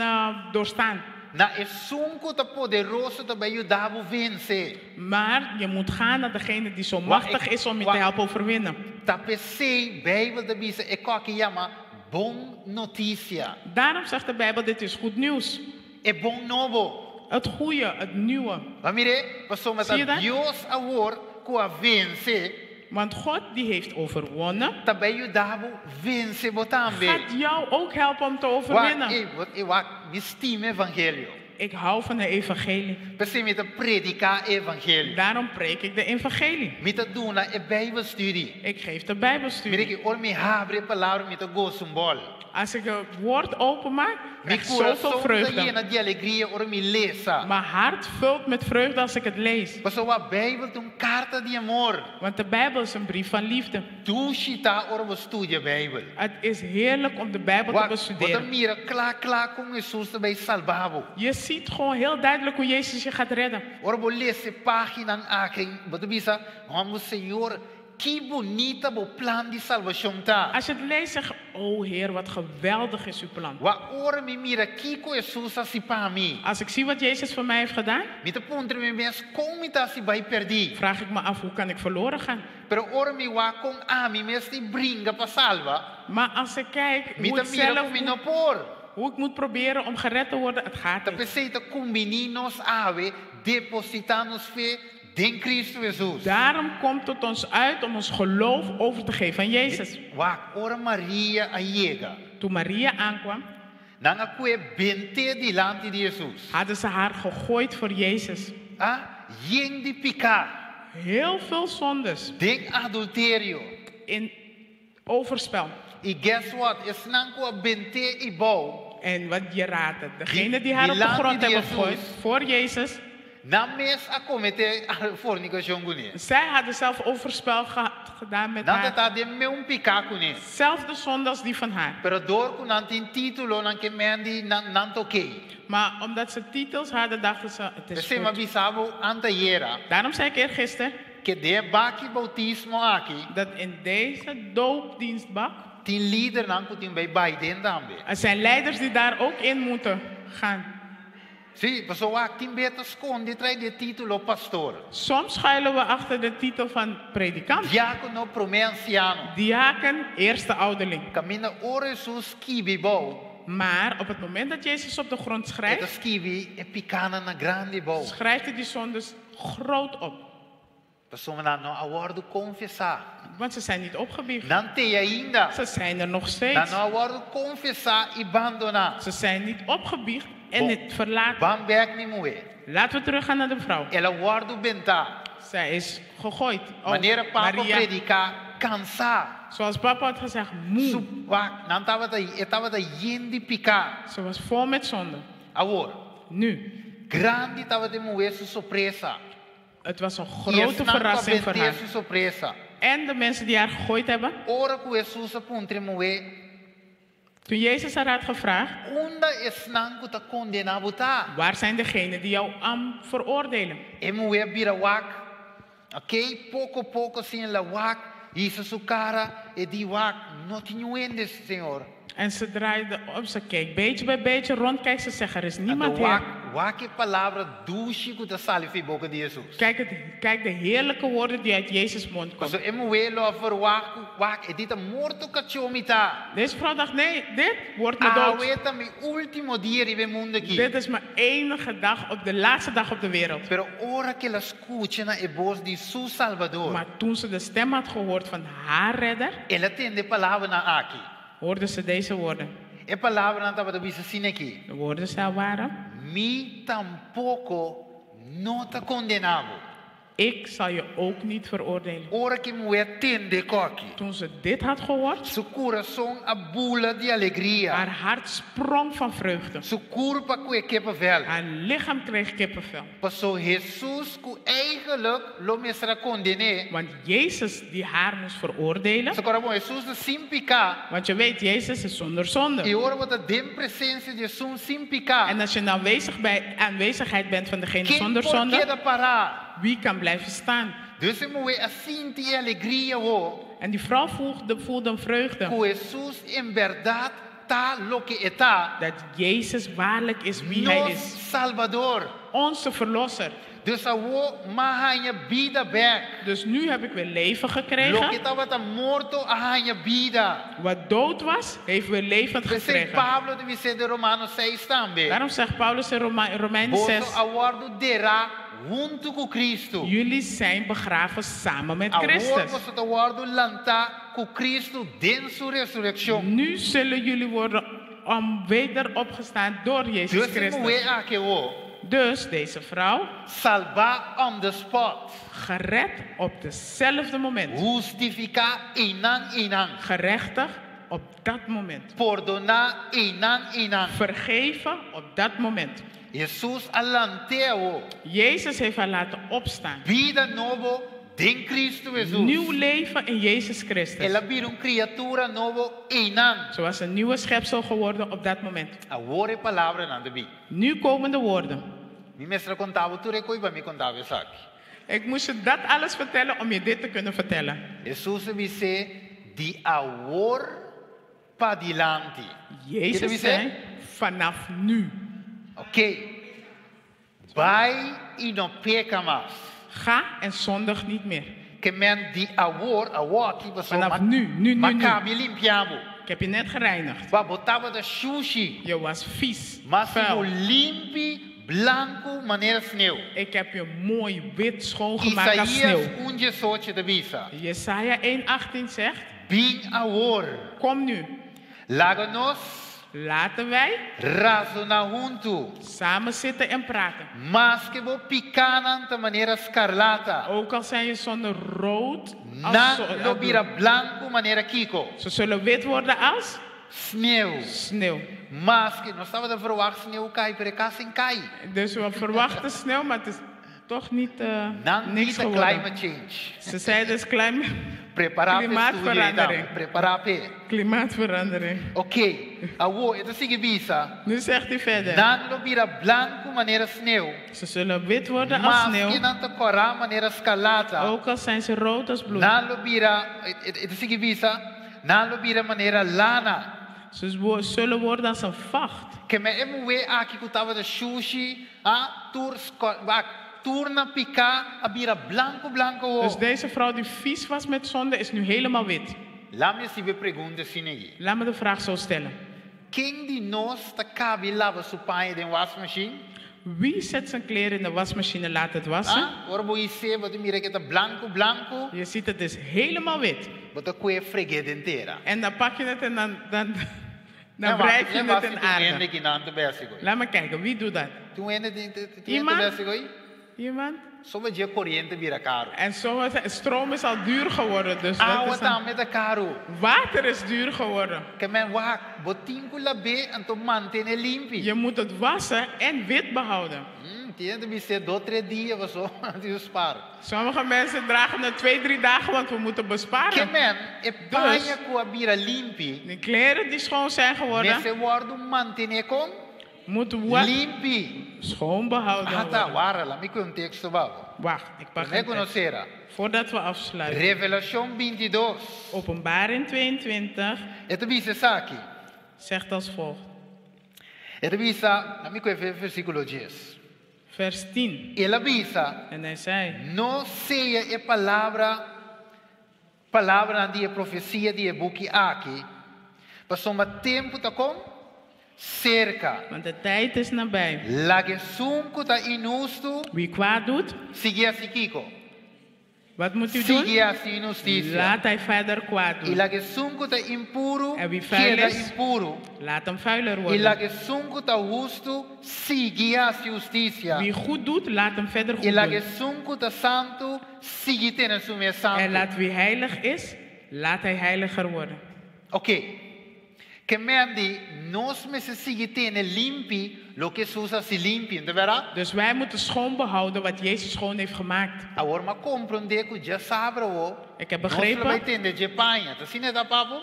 doorstaan. Na esun ku ta poderoso ta bai yuda bo vense. Maar je moet gaan naar degene die zo Wa machtig ik- is om je wa- te helpen overwinnen. Ta p'esei Beibel ta bisa e kos aki yama bon notisia. Daarom zegt de Bijbel, dit is goed nieuws. E bon nobo. Het goede, het nieuwe. Bo a mir'é, pasobra Zie je dat? Dios awor ku a vense. Want God die heeft overwonnen. Ta bai yuda bo vense bo tambe. Gaat jou ook helpen om te overwinnen. Wak, e, wak, mi stima evangelio. Ik hou van de evangelie. P'esei mi ta prediká evangelio. Daarom preek ik de evangelie. Mi ta duna e Bijbelstudie. Ik geef de Bijbelstudie. Mira ku ora mi habri e palabra mi ta gosa un bòl. Als ik het woord openmaak, Mi krijg ik zoveel kurason ta vreugde. yena di alegria ora mi lesa. Mijn hart vult met vreugde als ik het lees. Pasobra Beibel ta un karta di amor. Want de Bijbel is een brief van liefde. Dushi ta ora bo studia Beibel. Het is heerlijk om de Bijbel te Wak, bo ta bestuderen. mira kla kla kon Hesus ta bai salba bo. Je ziet gewoon heel duidelijk hoe Jezus je gaat redden. Ora bo lesa e páginanan aki, bo ta bisa, hòmber Señor, ki bunita bo plan di salbashon ta. Als je het leest, zeg je, oh Heer, wat geweldig is uw plan. Wak ora mi mira kiko Hesus a hasi pa mi. Als ik zie wat Jezus voor mij heeft gedaan, Mi ta puntra mi mes kon mi ta hasi bai pèrdí. vraag ik me af, hoe kan ik verloren gaan? Pero ora mi wak kon ami mes ta bringa pa salba. Maar als ik kijk Mi hoe ta ik mira zelf ku mi no moet, por. hoe ik moet proberen om gered te worden, het gaat Ta niet. p'esei ta kumbiní nos awe depositá nos fe den Kristu Hesus. Daarom komt het ons uit om ons geloof over te geven aan Jezus. Wak, ora Maria a yega. Toen Maria aankwam, Nan a kue bent'é dilanti di Hesus. Hadden ze haar gegooid voor Jezus. A Yen di piká. Heel veel zondes. Den adulterio. In overspel. I guess what? Esnan ku a bent'é eibou. En wat je raadt het. Degene die haar op de grond hebben gegooid voor Jezus. Nan mes a kometé fornikashon kuné. Zij hadden zelf overspel gedaan met Nan haar. ta den mesun piká kuné. Zelfde zonde als die van haar. Pero dor ku nan tin título nan ke men di nan nan ta oké. Maar omdat ze titels hadden, dachten ze, het is P'esei m'a goed. bisa bo antayera. Daarom zei ik eergisteren. Ke den e baki boutismo aki. Dat in deze doopdienstbak. Tin lidernan ku tin bai bai den tambe. Er zijn leiders die daar ook in moeten gaan. Sí, paso wak tin be ta skonde tras di e título pastor. Soms schuilen we achter de titel van predikant. Diákono, promé ansiano. Diaken, eerste ouderling. Kaminda ora Hesus skibi bou. Maar op het moment dat Jezus op de grond schrijft, E ta skibi e pikánan na grandi bou. Schrijft hij die zondes groot op. Pasobra nan no a wòrdu konfesá. Want ze zijn niet opgebiecht. Nan t'ei ainda. Ze zijn er nog steeds. Nan no a wòrdu konfesá i bandoná. Ze zijn niet opgebiecht en niet verlaten. Ban bèk n'e muhé. Laten we teruggaan naar de vrouw. El a wòrdu bentá. Zij is gegooid. Oh, Manera papa Maria. prediká, kansá. Zoals papa had gezegd, moe. Su, wak, nan tabata, e tabata yen di piká. Ze was vol met zonde. Awor. Nu. Grandi tabata e muhé su sorpresa. Het was een I grote esnan ku a verrassing voor bent'é haar. su sorpresa. En de mensen die haar gegooid hebben. Ora ku Hesus a puntra e muhé. Toen Jezus haar had gevraagd. Unda esnan ku ta kondená bo ta? Waar zijn degenen die jou am veroordelen? E muhé a bira wak. Ok, poko poko asina el a wak, hisa su kara, e di wak, no tin niun hende, Señor. En ze draaide om, ze keek beetje bij beetje rond, kijkt ze zegt, er is niemand Anto wak, hier. wak e palabra dushi ku ta sali for di boka di Hesus. Kijk, het, kijk de heerlijke woorden die uit Jezus mond komen. Paso e muhé lo a verwacht ku wak, e di ta morto kachó mi ta. Deze vrouw dacht, nee, dit wordt me dood. Awe ta mi último dia riba e mundu aki. Dit is mijn enige dag, op de laatste dag op de wereld. Pero ora ku el a skucha na e bos di su Salbador. Maar toen ze de stem had gehoord van haar redder, El a tende e palabranan aki. hoorde ze deze woorden. E palabranan tabata bisa asina aki. De woorden zij waren, Mi tampoko no ta kondená bo. Ik zal je ook niet veroordelen. Ora ku e muhé a tende e kos aki. Toen ze dit had gehoord, Su kurason a bula di alegria. Haar hart sprong van vreugde. Su kurpa a kue kippenvel. Haar lichaam kreeg kippenvel. Paso Hesus ku eigenlijk lo mester a konden'é. Want Jezus die haar moest veroordelen. Paso kòrda bon, Hesus ta sin piká. Want je weet, Jezus is zonder zonde. I ora bo ta den presensia di esun sin piká. En als je in aanwezig bij, aanwezigheid bent van degene Ken zonder por zonde, keda para? wie kan blijven staan? Dus e muhé a sinti e alegria awor. En die vrouw voelde een vreugde. Ku Hesus en bèrdat ta loke e ta. Dat Jezus waarlijk is wie hij Nos is. Salbador. Onze verlosser. Dus awor m'a haña bida bèk. Dus nu heb ik weer leven gekregen. Loke tabata morto a haña bida. Wat dood was, heeft weer levend P'esei gekregen. Pablo ta bisa den Romano 6 tambe. Daarom zegt Paulus in Romeinen Boso 6. a wòrdu derá huntu ku Kristu. Jullie zijn begraven samen met Awor Christus. boso ta wòrdu lantá ku Kristu den su resurekshon. Nu zullen jullie worden om weder opgestaan door Jezus Dus e Christus. muhé aki awor. Dus deze vrouw, Salbá on the spot. Gered op dezelfde moment. Hustifiká einan einan. Gerechtigd op dat moment. Pordoná einan einan. Vergeven op dat moment. Hesus a lant'é awor. Jezus heeft haar laten opstaan. Bida nobo den Kristu Hesus. Nieuw leven in Jezus Christus. El a bira un kriatura nobo einan. Ze was een nieuwe schepsel geworden op dat moment. Awor e palabranan ta bin. Nu komen de woorden. Mi mester a konta bo tur e kos pa mi konta bo esaki. Ik moest je dat alles vertellen om je dit te kunnen vertellen. Hesus a bis'é di awor padilanti. Jezus zei vanaf nu. Oké. Bai i no peka mas. Ga en zondig niet meer. Ke men di awor, awor aki paso Vanaf nu, nu, nu, m'a nu. kaba di limpia bo. Ik heb je net gereinigd. Ba bo tabata shushi. Je was vies, M'a hasi bo vuil. limpi, blanku manera sneu. Ik heb je mooi wit schoongemaakt als Isaías sneeuw. 1:18 ta bisa. Jesaja 1:18 zegt. Bin awor. Kom nu. Laga nos. Laten wij Rasoná huntu. Samen zitten en praten. Maske bo pikánan ta manera skarlata. Ook al zijn je zonden rood als Nan lo bira blanku manera kiko? Ze zullen wit worden als Sneu. Sneeuw. Maske nos tabata verwacht sneu kai, pero e kasi n'kai. Dus we verwachten sneeuw, maar het is toch niet Nan niks di ta geworden. climate change. Ze zeiden dus climate, Prepará p'e studio ei tambe. klimaatverandering. Prepará p'e. Klimaatverandering. Oké, awor e ta sigui bisa. Nu zegt hij verder. Nan lo bira blanku manera sneu. Ze zullen wit worden als Maske sneeuw. nan ta kòrá manera skarlata. Ook al zijn ze rood als bloed. Nan lo bira, e ta sigui bisa, nan lo bira manera lana. Ze zullen worden als een vacht. Ke men e muhé aki ku tabata shushi, a tur wak, tur nan piká a bira blanku blanku awor. Dus deze vrouw die vies was met zonde is nu helemaal wit. Laat me hasi e pregunta asina aki. Laat me de vraag zo stellen. Ken di nos ta kaba di laba su paña den wasmachine? Wie zet zijn kleren in de wasmachine en laat het wassen? Ah, ora bo his'é, bo ta mira ku e ta blanku blanku. Je ziet het is helemaal wit. Bo ta kohe freg'é den tera. En dan pak je het en dan wrijf je het in aarde. Laat me kijken, wie doet dat? Iemand? Iemand? Sombra di koriente bira karu. En sommige, stroom is al duur geworden. Dus dat Awa is een- tambe ta karu. Water is duur geworden. Ke men wak, bo tin ku lab'é anto manten'é limpi. Je moet het wassen en wit behouden. Tin hende ta bistié 2, 3 dia, paso, di spaar. Sommige mensen dragen het 2, 3 dagen, want we moeten besparen. Ke men, e Dus, paña ku a bira limpi. De kleren die schoon zijn geworden. Mester wòrdu mantené kon? Moet wat? Limpi. Schoon behouden Ata, worden. warda, laga mi kohe un teksto pa bo. Wacht, ik pak Promé een ku nos tekst. sera. Voordat we afsluiten. Revelashon 22. Openbaring 22. E ta bisa esaki. Zegt als volgt. E ta bisa, laga mi kohe versíkulo 10. Vers 10. El a bisa. En hij zei. No seya e palabra, palabranan di e profesia di e buki aki. Pasobra tempu ta kon serka. Want de tijd is nabij. Laga esun ku ta inhustu. Wie kwaad doet. Sigui hasi kiko. Wat moet u doen? Sigui hasi inhustisia. Laat hij verder kwaad I doen. laga esun ku ta impuru. En wie vuil Keda is, impuru. laat hem vuiler I worden. laga esun ku ta hustu. Sigui hasi hustisia. Wie goed doet, laat hem verder I goed laga doen. esun ku ta santu. Sigui tene su mes En santu. laat wie heilig is, laat hij heiliger worden. Oké. Ke men di nos mester sigui tene limpi loke Hesus a hasi limpi, no ta bèrdat? Dus wij moeten schoon behouden wat Jezus schoon heeft gemaakt. Awor m'a komprondé ku djasabra awo. Ik heb Nos begrepen. lo bai tende di paña. Ta asina ta papo?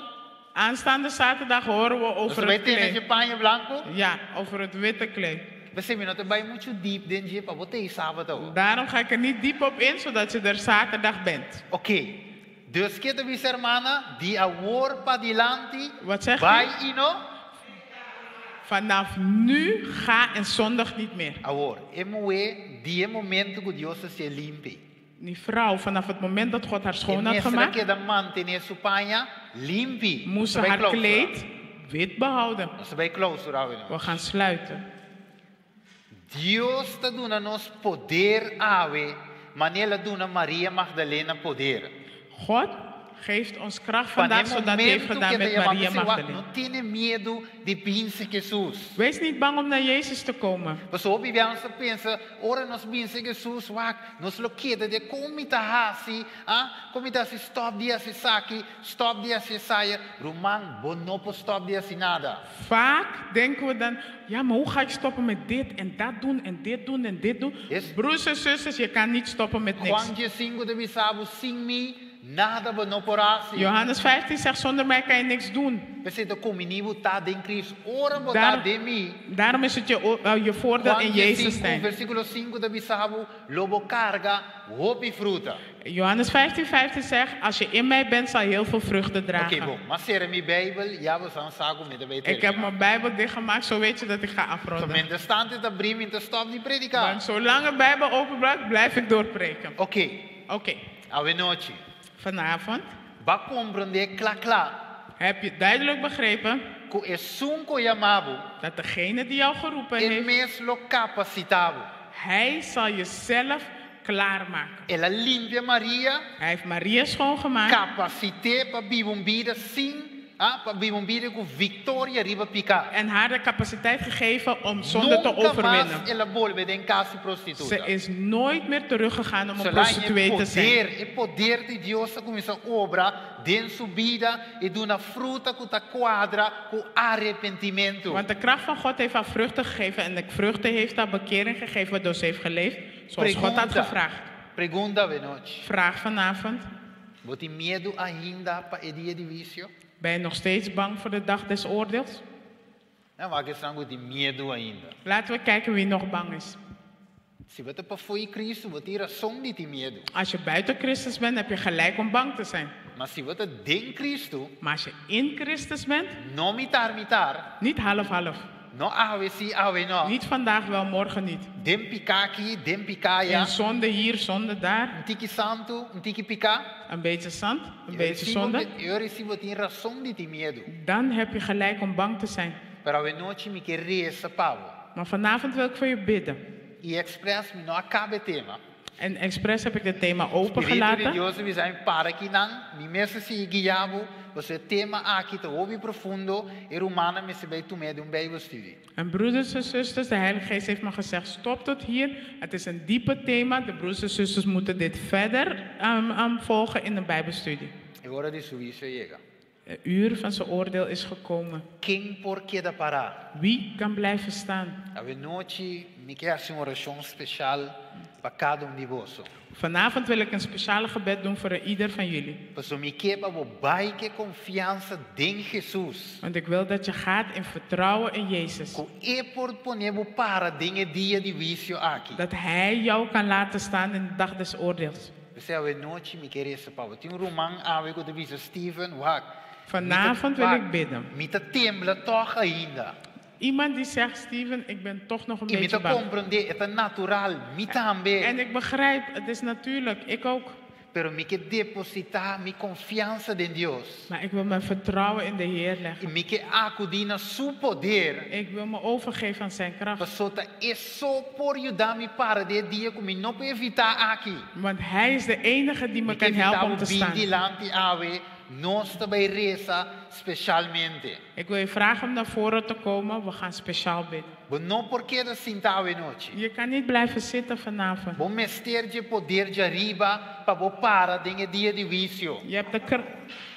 Aanstaande zaterdag horen we Nos over lo bai het tende kleed. di paña blanku? Ja, over het witte kleed. P'esei mi no ta bai muchu diep den dje pa bo t'ei sabado awo. Daarom ga ik er niet diep op in, zodat je er zaterdag bent. Oké. Dus ke ta bisa rumannan, di awor padilanti. Wat zegt Bai u? i no? Vanaf nu ga en zondig niet meer. Awor, e muhé di e momento ku Dios a hasié limpi. Die vrouw, vanaf het moment dat God haar schoon had E mester a gemaakt, keda mantené su paña limpi. moest ze Nos haar bai klausura. kleed wit behouden. Nos bai klausura awe We gaan sluiten. Dios ta duna nos poder awe, manera el a duna Maria Magdalena poder. God geeft ons kracht vandaag, zodat hij heeft gedaan met Maria Magdalena. No tene miedu di bin serka Hesus. Wees niet bang om naar Jezus te komen. Pasobra hopi biaha nos ta pensa, ora nos bin serka Hesus, wak, nos lo keda di kon mi ta hasi, ah, kon mi ta hasi stòp di hasi esaki, stòp di hasi esaya, ruman, bo no por stòp di hasi nada. Vaak denken we dan, ja, maar hoe ga ik stoppen met dit en dat doen en dit doen en dit doen? Broers en zusters, je kan niet stoppen met niks. Juan 15 ta bisa bo, sin mi, nada bo no por hasi. Johannes 15 zegt, zonder mij kan je niks doen. P'esei ta kombiní bo ta den Cristo, ora bo ta Daar- den mi. Daarom is het je voordeel Juan in Jezus 15, zijn. versíkulo 5 ta bisa bo, lo bo karga hopi fruta. Johannes 15, 15 zegt, als je in mij bent, zal je heel veel vruchten dragen. Oké, bon. M'a sera mi Beibel, ya bo sa ku mi ta bai Ik heb mijn Bijbel dichtgemaakt, zo weet je dat ik ga afronden. Mientras tantu e ta habrí, mi n' ta stòp di prediká. Want zolang de Bijbel open blijft, blijf ik doorpreken. Oké. Oké. Awe nochi. Vanavond. B'a komprondé kla kla. Heb je duidelijk begrepen? Ku esun ku a yama bo. Dat degene die jou geroepen E heeft. mes lo kapasitá bo. Hij zal jezelf klaarmaken. El a limpia Maria. Hij heeft Maria schoongemaakt. Kapasit'é pa biba un bida sin Ah, pa biba un bida ku viktoria riba piká. En haar de capaciteit gegeven om zonde te Nunka mas overwinnen. el a bolbe den kas di prostituta. Ze is nooit meer teruggegaan om een El a haña prostituee te zijn. poder, e poder di Dios a kuminsá obra den su bida i duna fruta ku ta kuadra ku arepentimentu. Want de kracht van God heeft haar vruchten gegeven en de vruchten heeft haar bekering gegeven waardoor ze heeft geleefd zoals God had gevraagd. Pregunta awe nochi. Vraag vanavond, Bo tin miedu ainda pa e dia di huisio? ben je nog steeds bang voor de dag des oordeels? No, wak esnan ku tin miedu ainda. Laten we kijken wie nog bang is. Si bo ta pafó di Kristu, bo tin rason di tin miedu. Als je buiten Christus bent, heb je gelijk om bang te zijn. Ma si bo ta den Kristu, Maar als je in Christus bent, no mitar mitar, niet half-half. no awe sí, awe nò. Niet vandaag wel, morgen niet. Den piká aki, den piká aya. En zonde hier, zonde daar. Un tiki santu, un tiki piká. Een beetje zand, een beetje zonde. E ora sí bo tin rason di tin miedu. Dan heb je gelijk om bang te zijn. Pero awe nochi mi ke resa pa bo. Maar vanavond wil ik voor je bidden. I express mi no a kaba e tema. En expres heb ik dit thema Spiritu di opengelaten. Dios a bisa mi para akinan, mi mester sigui guia bo, pasobra e tema aki ta hopi profundo, e rumannan mester bai tum'é den un Bijbelstudie. En broeders en zusters, de Heilige Geest heeft me gezegd, stop tot hier. Het is een diepe thema. De broers en zusters moeten dit verder volgen in de Bijbelstudie. E ora di su huisio a yega. Het uur van zijn oordeel is gekomen. Ken por keda para? Wie kan blijven staan? Awe nochi mi ke hasi un orashon spesial pa kada un di boso. Vanavond wil ik een speciale gebed doen voor ieder van jullie. Pasobra mi ke pa bo bai ku konfiansa den Hesus. Want ik wil dat je gaat in vertrouwen in Jezus. Ku e por pone bo para den e dia di huisio aki. Dat Hij jou kan laten staan in de dag des oordeels. P'esei awe nochi mi ke resa pa bo. Tin un ruman awe ku ta bisa Steven, wak. Vanavond wil ik bidden. Mi ta tembla tòg ainda. Iemand die zegt, Steven, ik ben toch nog een I mi beetje ta bang. komprondé, e ta natural, mi tambe. En ik begrijp, het is natuurlijk, ik ook. Pero mi ke depositá mi konfiansa den Dios. Maar ik wil mijn vertrouwen in de Heer leggen. I mi ke akudí na su poder. Ik wil me overgeven aan zijn kracht. Pasobra ta e so por yuda mi para den e dia ku mi no por evitá aki. Want Hij is de enige die me Mi ke kan helpen om te bin staan. dilanti awe, nos ta bai resa spesialmente. Ik wil je vragen om naar voren te komen. We gaan speciaal bidden. Bo no por keda sintá awe nochi. Je kan niet blijven zitten vanavond. Bo mester di e poder di ariba pa bo para den e dia di huisio. Je hebt de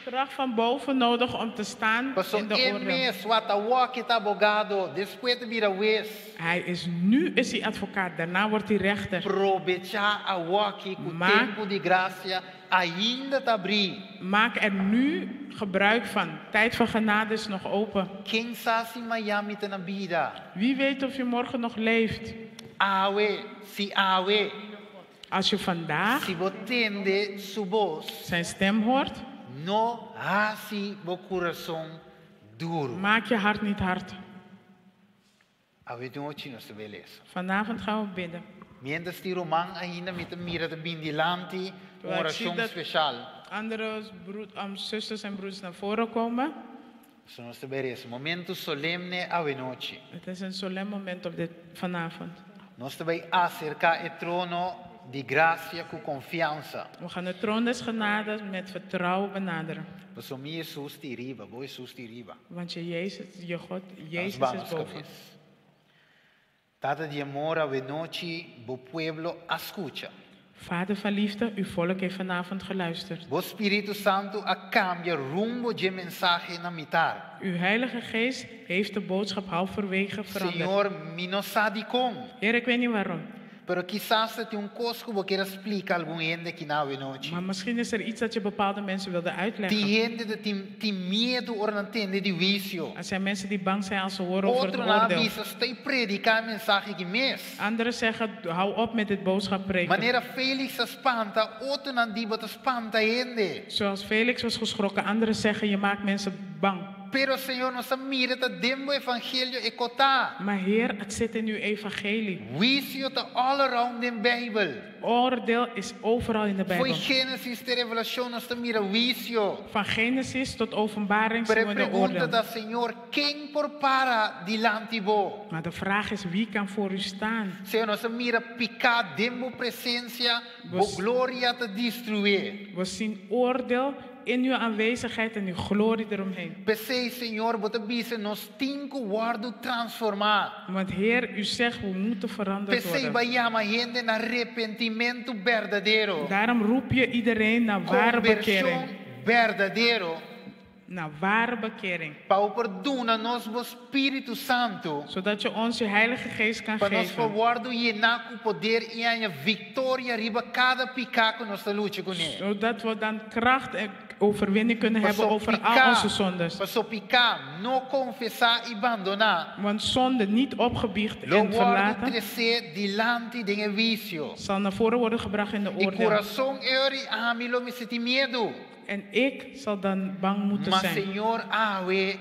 kracht van boven nodig om te staan Paso in de e oordeel. mes wata awor ta abogado, despues e ta bira hues. Hij is nu is hij advocaat, daarna wordt hij rechter. Probechá awor ku tempu di grasia ainda ta habrí. Maak er nu gebruik van. Tijd van genade is nog open. Ken sa si mayan mi ta na bida? Wie weet of je morgen nog leeft. Awe, si awe. Als je vandaag Si bo tende su bos, zijn stem hoort, no hasi bo kurason duru. maak je hart niet hard. Awe nochi nos ta bai lesa. Vanavond gaan we bidden. Mientras tin ruman ainda mi ta mira ta bin dilanti, un Terwijl ik zie orashon dat spesial. andere zusters en broers naar voren komen. So nos ta bai resa. Momento solemne awe nochi. Het is een solemn moment op dit vanavond. Nos ta bai aserká e trono di grasia ku konfiansa. We gaan de troon des genade met vertrouwen benaderen. Pasobra mi Hesus ta riba, bo Hesus ta riba. Want je Jezus, je God, Jezus Nos is boven. kabes. Tata di amor, awe nochi, bo pueblo a skucha. Vader van liefde, uw volk heeft vanavond geluisterd. Bo Spiritu Santu a kambia rumbo di e mensahe na mitar. Uw Heilige Geest heeft de boodschap halverwege veranderd. Señor, mi no sa dikon. Heer, ik weet niet waarom. Pero kisas tin un kos ku bo ke splika algun hende akinan awe nochi. Maar misschien is er iets dat je bepaalde mensen wilde uitleggen. Tin hende tin miedu ora nan tende di huisio. Er zijn mensen die bang zijn als ze horen over het Otronan a oordeel. bisa stòp di prediká e mensahe aki mes. Anderen zeggen, hou op met dit boodschap preken. Manera Felix a spanta, otronan di bo ta spanta hende. Zoals Felix was geschrokken, anderen zeggen, je maakt mensen bang. Pero Señor, nos a mira ta den bo evangelio e kos ta. Maar Heer, het zit in uw evangelie. Huisio ta all around den Beibel. Oordeel is overal in de Foi Bijbel. Génesis te Revelashon nos ta mira huisio. Van Genesis tot Openbaring Pero zien we de pregunta oordeel. ta Señor, ken por para dilanti bo? Maar de vraag is, wie kan voor u staan? Señor, nos a mira piká den bo presensia, bo gloria ta destruí. We zien oordeel in uw aanwezigheid en uw glorie eromheen. P'esei, Señor, bo ta bisa nos tin ku wòrdu transformá. Want Heer, u zegt we moeten veranderd P'esei worden. bo a yama hende na arepentimentu berdadero. Daarom roep je iedereen naar ware Konvershon bekering. berdadero. Naar ware bekering. Pa bo por duna nos bo Spiritu Santu. Zodat je ons je Heilige Geest kan Pa nos por geven. wòrdu yená ku poder i haña viktoria riba kada piká ku nos ta lucha kuné. Zodat we dan kracht en overwinning kunnen hebben over al onze zondes. Paso piká, no konfesá i bandoná. Want zonde niet opgebiecht Lo en wòrdu verlaten tresé dilanti den huisio. zal naar voren worden gebracht in de E oordeel. kurason e ora ei ami lo mester tin miedu. En ik zal dan bang moeten Ma zijn. Señor awe,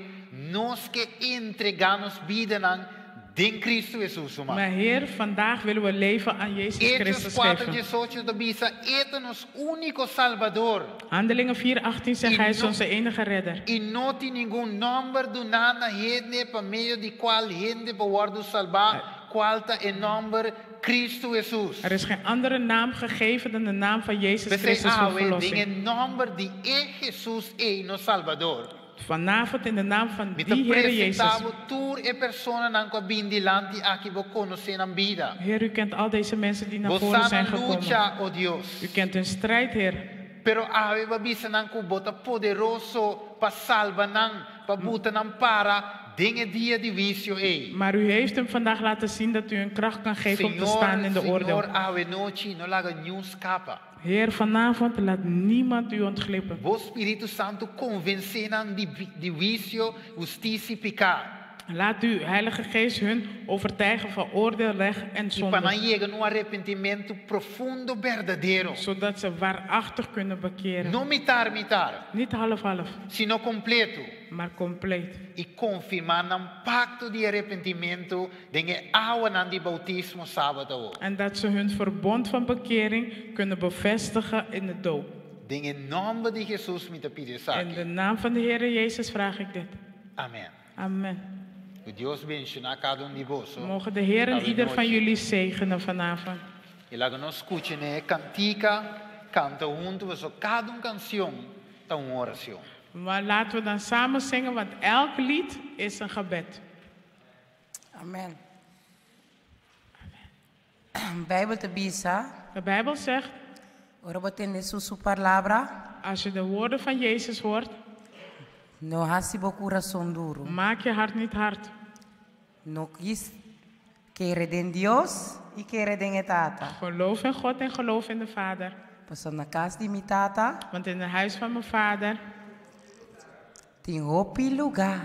nos ke entregá nos bidanan den Kristu Hesus, Maar ruman. Heer, vandaag willen we leven aan Jezus Hechos Christus 4, geven. 18 ta bisa, E ta nos úniko Salbador. Handelingen 4:18 zegt I hij is no- onze enige redder. I no tin ningun nòmber duná na hende pa medio di kual hende por wòrdu salbá, kual ta e nòmber Kristu Hesus. Er is geen andere naam gegeven dan de naam van Jezus P'esei Christus voor awe, den verlossing. nòmber di e Hesus ei, nos Salbador. Vanavond in de naam van Mi ta die Heer Jezus. presentá bo tur e personanan ku a bin dilanti aki, bo konosé nan bida. Heer, u kent al deze mensen die naar Bo voren sa zijn nan gekomen. lucha, o Dios. U kent hun strijd, Heer. Pero awe bo a bisa nan ku bo ta poderoso pa salba nan, pa buta nan para den e dia di huisio ei. Maar u heeft hem vandaag laten zien dat u hun kracht kan geven om te staan in de Señor, oordeel. awe nochi, no laga niun skapa. Heer, vanavond laat niemand u ontglippen. Bo Spiritu Santu konvensé nan di, di huisio, hustisia i piká. Laat uw Heilige Geest hun overtuigen van oordeel, recht en I pa zonde. nan yega na un arepentimentu profundo, berdadero. Zodat ze waarachtig kunnen bekeren. No mitar, mitar, Niet half-half, sino kompleto. maar compleet. I konfirmá nan pakto di arepentimentu den e awanan di boutismo sabat awor. En dat ze hun verbond van bekering kunnen bevestigen in de doop. Den e nòmber di Hesus mi ta pidi In esaki. de naam van de Heer Jezus vraag ik dit. Amèn. Amen. Ku Dios bendishoná kada un di boso. Mogen de Heer en ieder van jullie zegenen vanavond. I laga nos skucha e kantika, kanta huntu, paso kada un kansion ta un orashon. Maar laten we dan samen zingen, want elk lied is een gebed. Amen. Bijbel ta bisa, De Bijbel zegt, ora bo tende su palabra, als je de woorden van Jezus hoort, no hasi bo kurason duru. maak je hart niet hard. No kis kere den Dios i kere den e Tata. Geloof in God en geloof in de Vader. Paso na kas di mi Tata, Want in het huis van mijn Vader tin hopi lugá.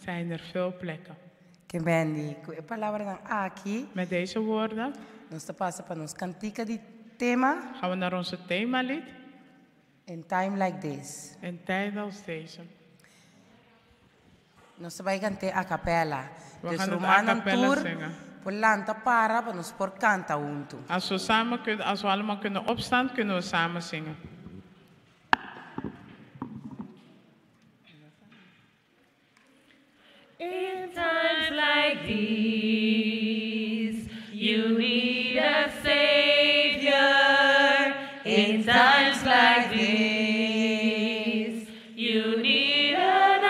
zijn er veel plekken. Ke men di, ku e palabranan aki, Met deze woorden nos ta pasa pa nos kantika di tema gaan we naar onze themalied. In time like this. In tijden als deze. Nos ta bai kant'é a capella. We Dus gaan het a rumannan cappella tur, zingen. por lanta para, pa nos por kanta huntu. Als we, samen kunnen, als we allemaal kunnen opstaan, kunnen we samen zingen. In times like these, you need a savior. In times like these, you need an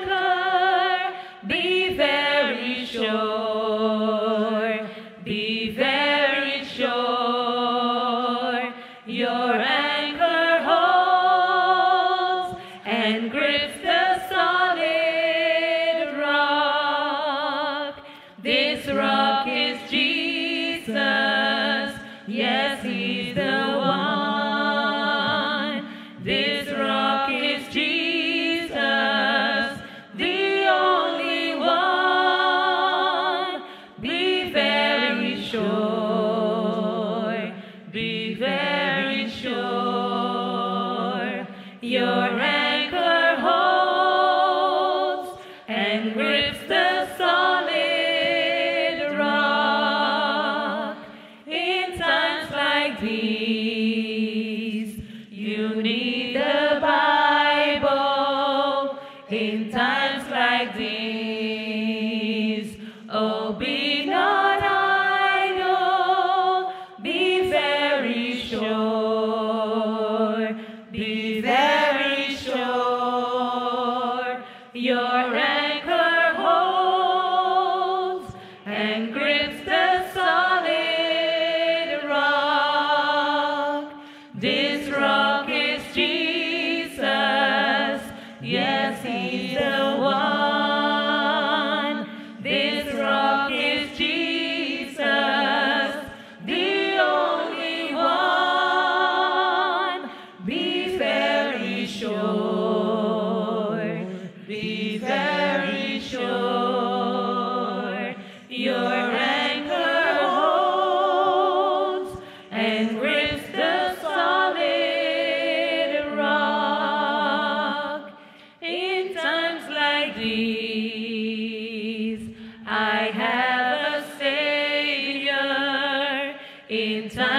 anchor. Be very sure, be very sure. Your anchor holds and grips the solid rock. This rock is Jesus. Yes, he's the one. This rock is Jesus, the only one. Be very sure, be very sure. Your anchor holds and grips the solid rock. In times like these, you need the Bible. In times like these, oh, be not idle, be very sure, be very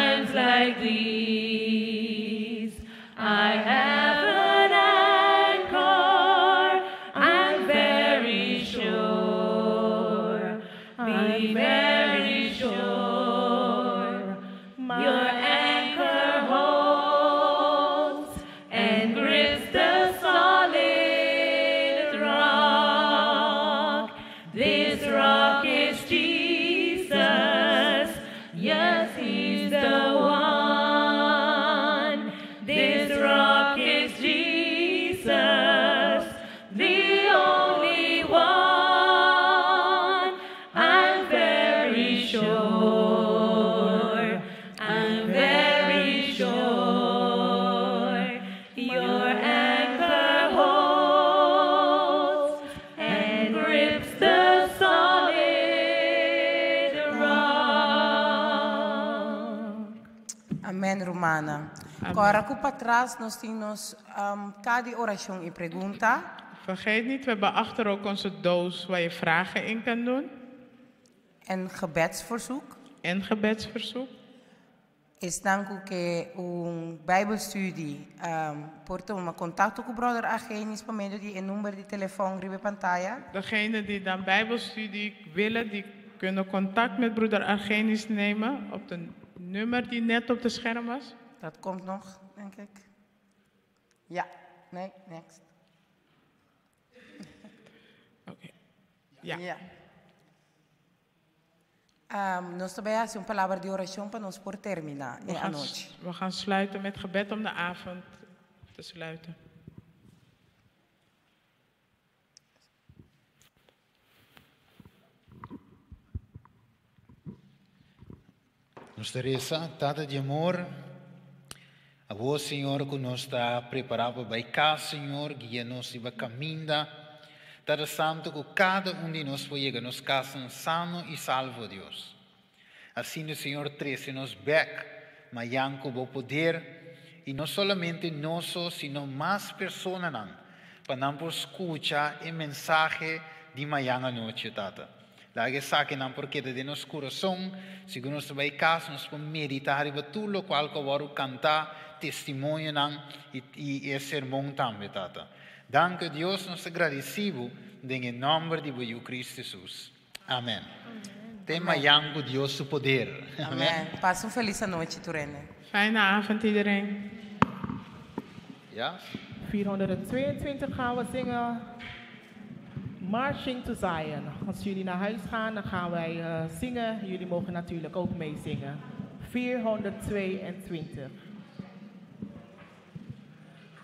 times like these, I have an anchor, I'm very sure, be very sure. Your anchor holds and grips the solid rock. This rock is Jesus. Yes, he's the one. This rock is Jesus, the only one. I'm very sure. I'm very sure. Your anchor holds and grips the solid rock. Amen, Romana. Agora, ku patras, nos tin kaha di orashon i pregunta. Vergeet niet, we hebben achter ook onze doos waar je vragen in kan doen. En gebedsverzoek. En gebedsverzoek. Esnan ku ke un Bijbelstudie, por tuma kontakto ku brother Argenis pa medio di e number di telefòn riba pantaya. Degene die dan Bijbelstudie willen, die kunnen contact met broeder Argenis nemen op de nummer die net op de scherm was. Dat komt nog, denk ik. Ja, nee, next. Oké. Ja. Ja. Nos tambe ta hasi un palabra di orashon pa nos por terminá We gaan, anochi. we gaan sluiten met gebed om de avond te sluiten. Nos ta resa, Tata di amor, awor, Señor, ku nos ta prepará pa bai kas, Señor, guia nos riba kaminda. Tata Santu, ku kada un di nos por yega nos kas sano i salvo, Dios. Asina, Señor, trese nos bèk, mañan ku bo poder, i no solamente nos, sino mas personanan, pa nan por skucha e mensahe di mañan anochi, Tata. Laga esakinan por keda den nos kurason, segun nos bai kas, nos por meditá riba tur loke a wòrdu kantá, testimonionan i e sermon tambe, Tata. Danki Dios, nos ta gradisí Bo den nòmber di Kristu Hesus. Amèn. Te mañan ku Dios su poder. Amèn. Pasa un felis nochi, tur hende. Fijne avond iedereen. Ja? 422 gaan we zingen. Marching to Zion. Als jullie naar huis gaan, dan gaan wij zingen. Jullie mogen natuurlijk ook meezingen. 422.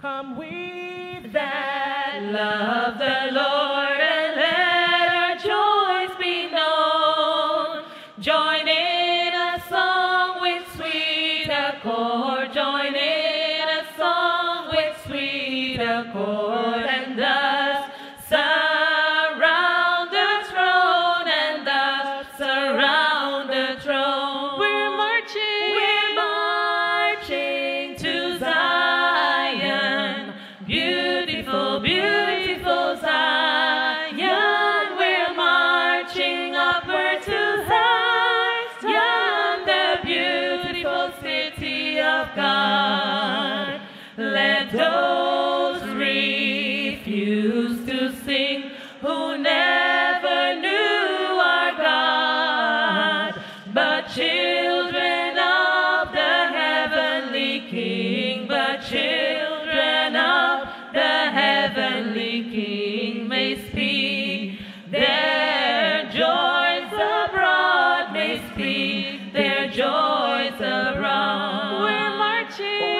Come we that love the Lord and let our joys be known. Join in a song with sweet accord. Join in a song with sweet accord. And thus surround the throne, and thus surround the throne. We're marching, we're marching to Zion. Beautiful, beautiful Zion. We're marching upward to Zion, the beautiful city of God. Let those refuse to sing who never knew our God, but children of the heavenly King, but children of the heavenly King may speak their joys abroad, may speak their joys abroad. We're marching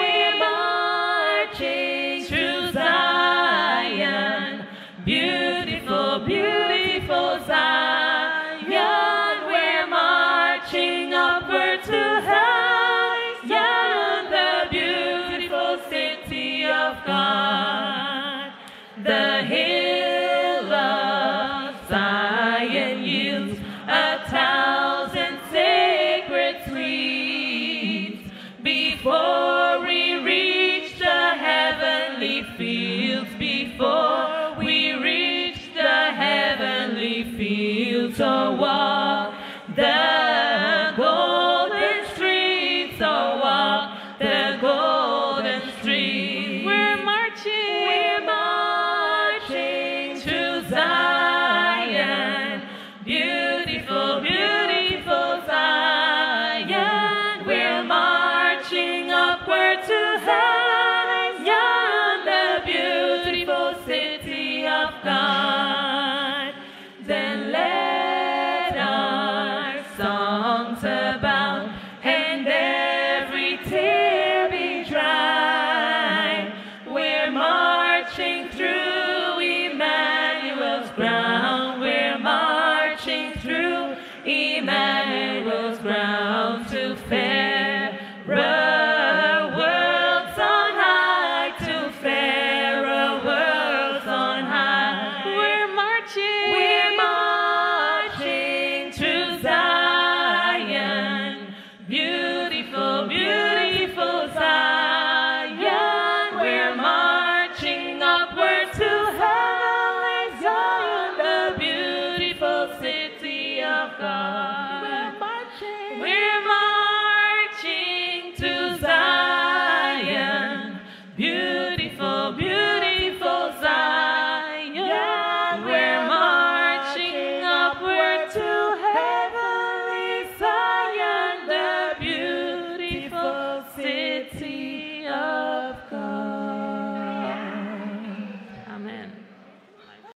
to Zion, beautiful, beautiful Zion. We're marching upward to Zion, the beautiful city of God. The hill of Zion yields 1,000 sacred sweets before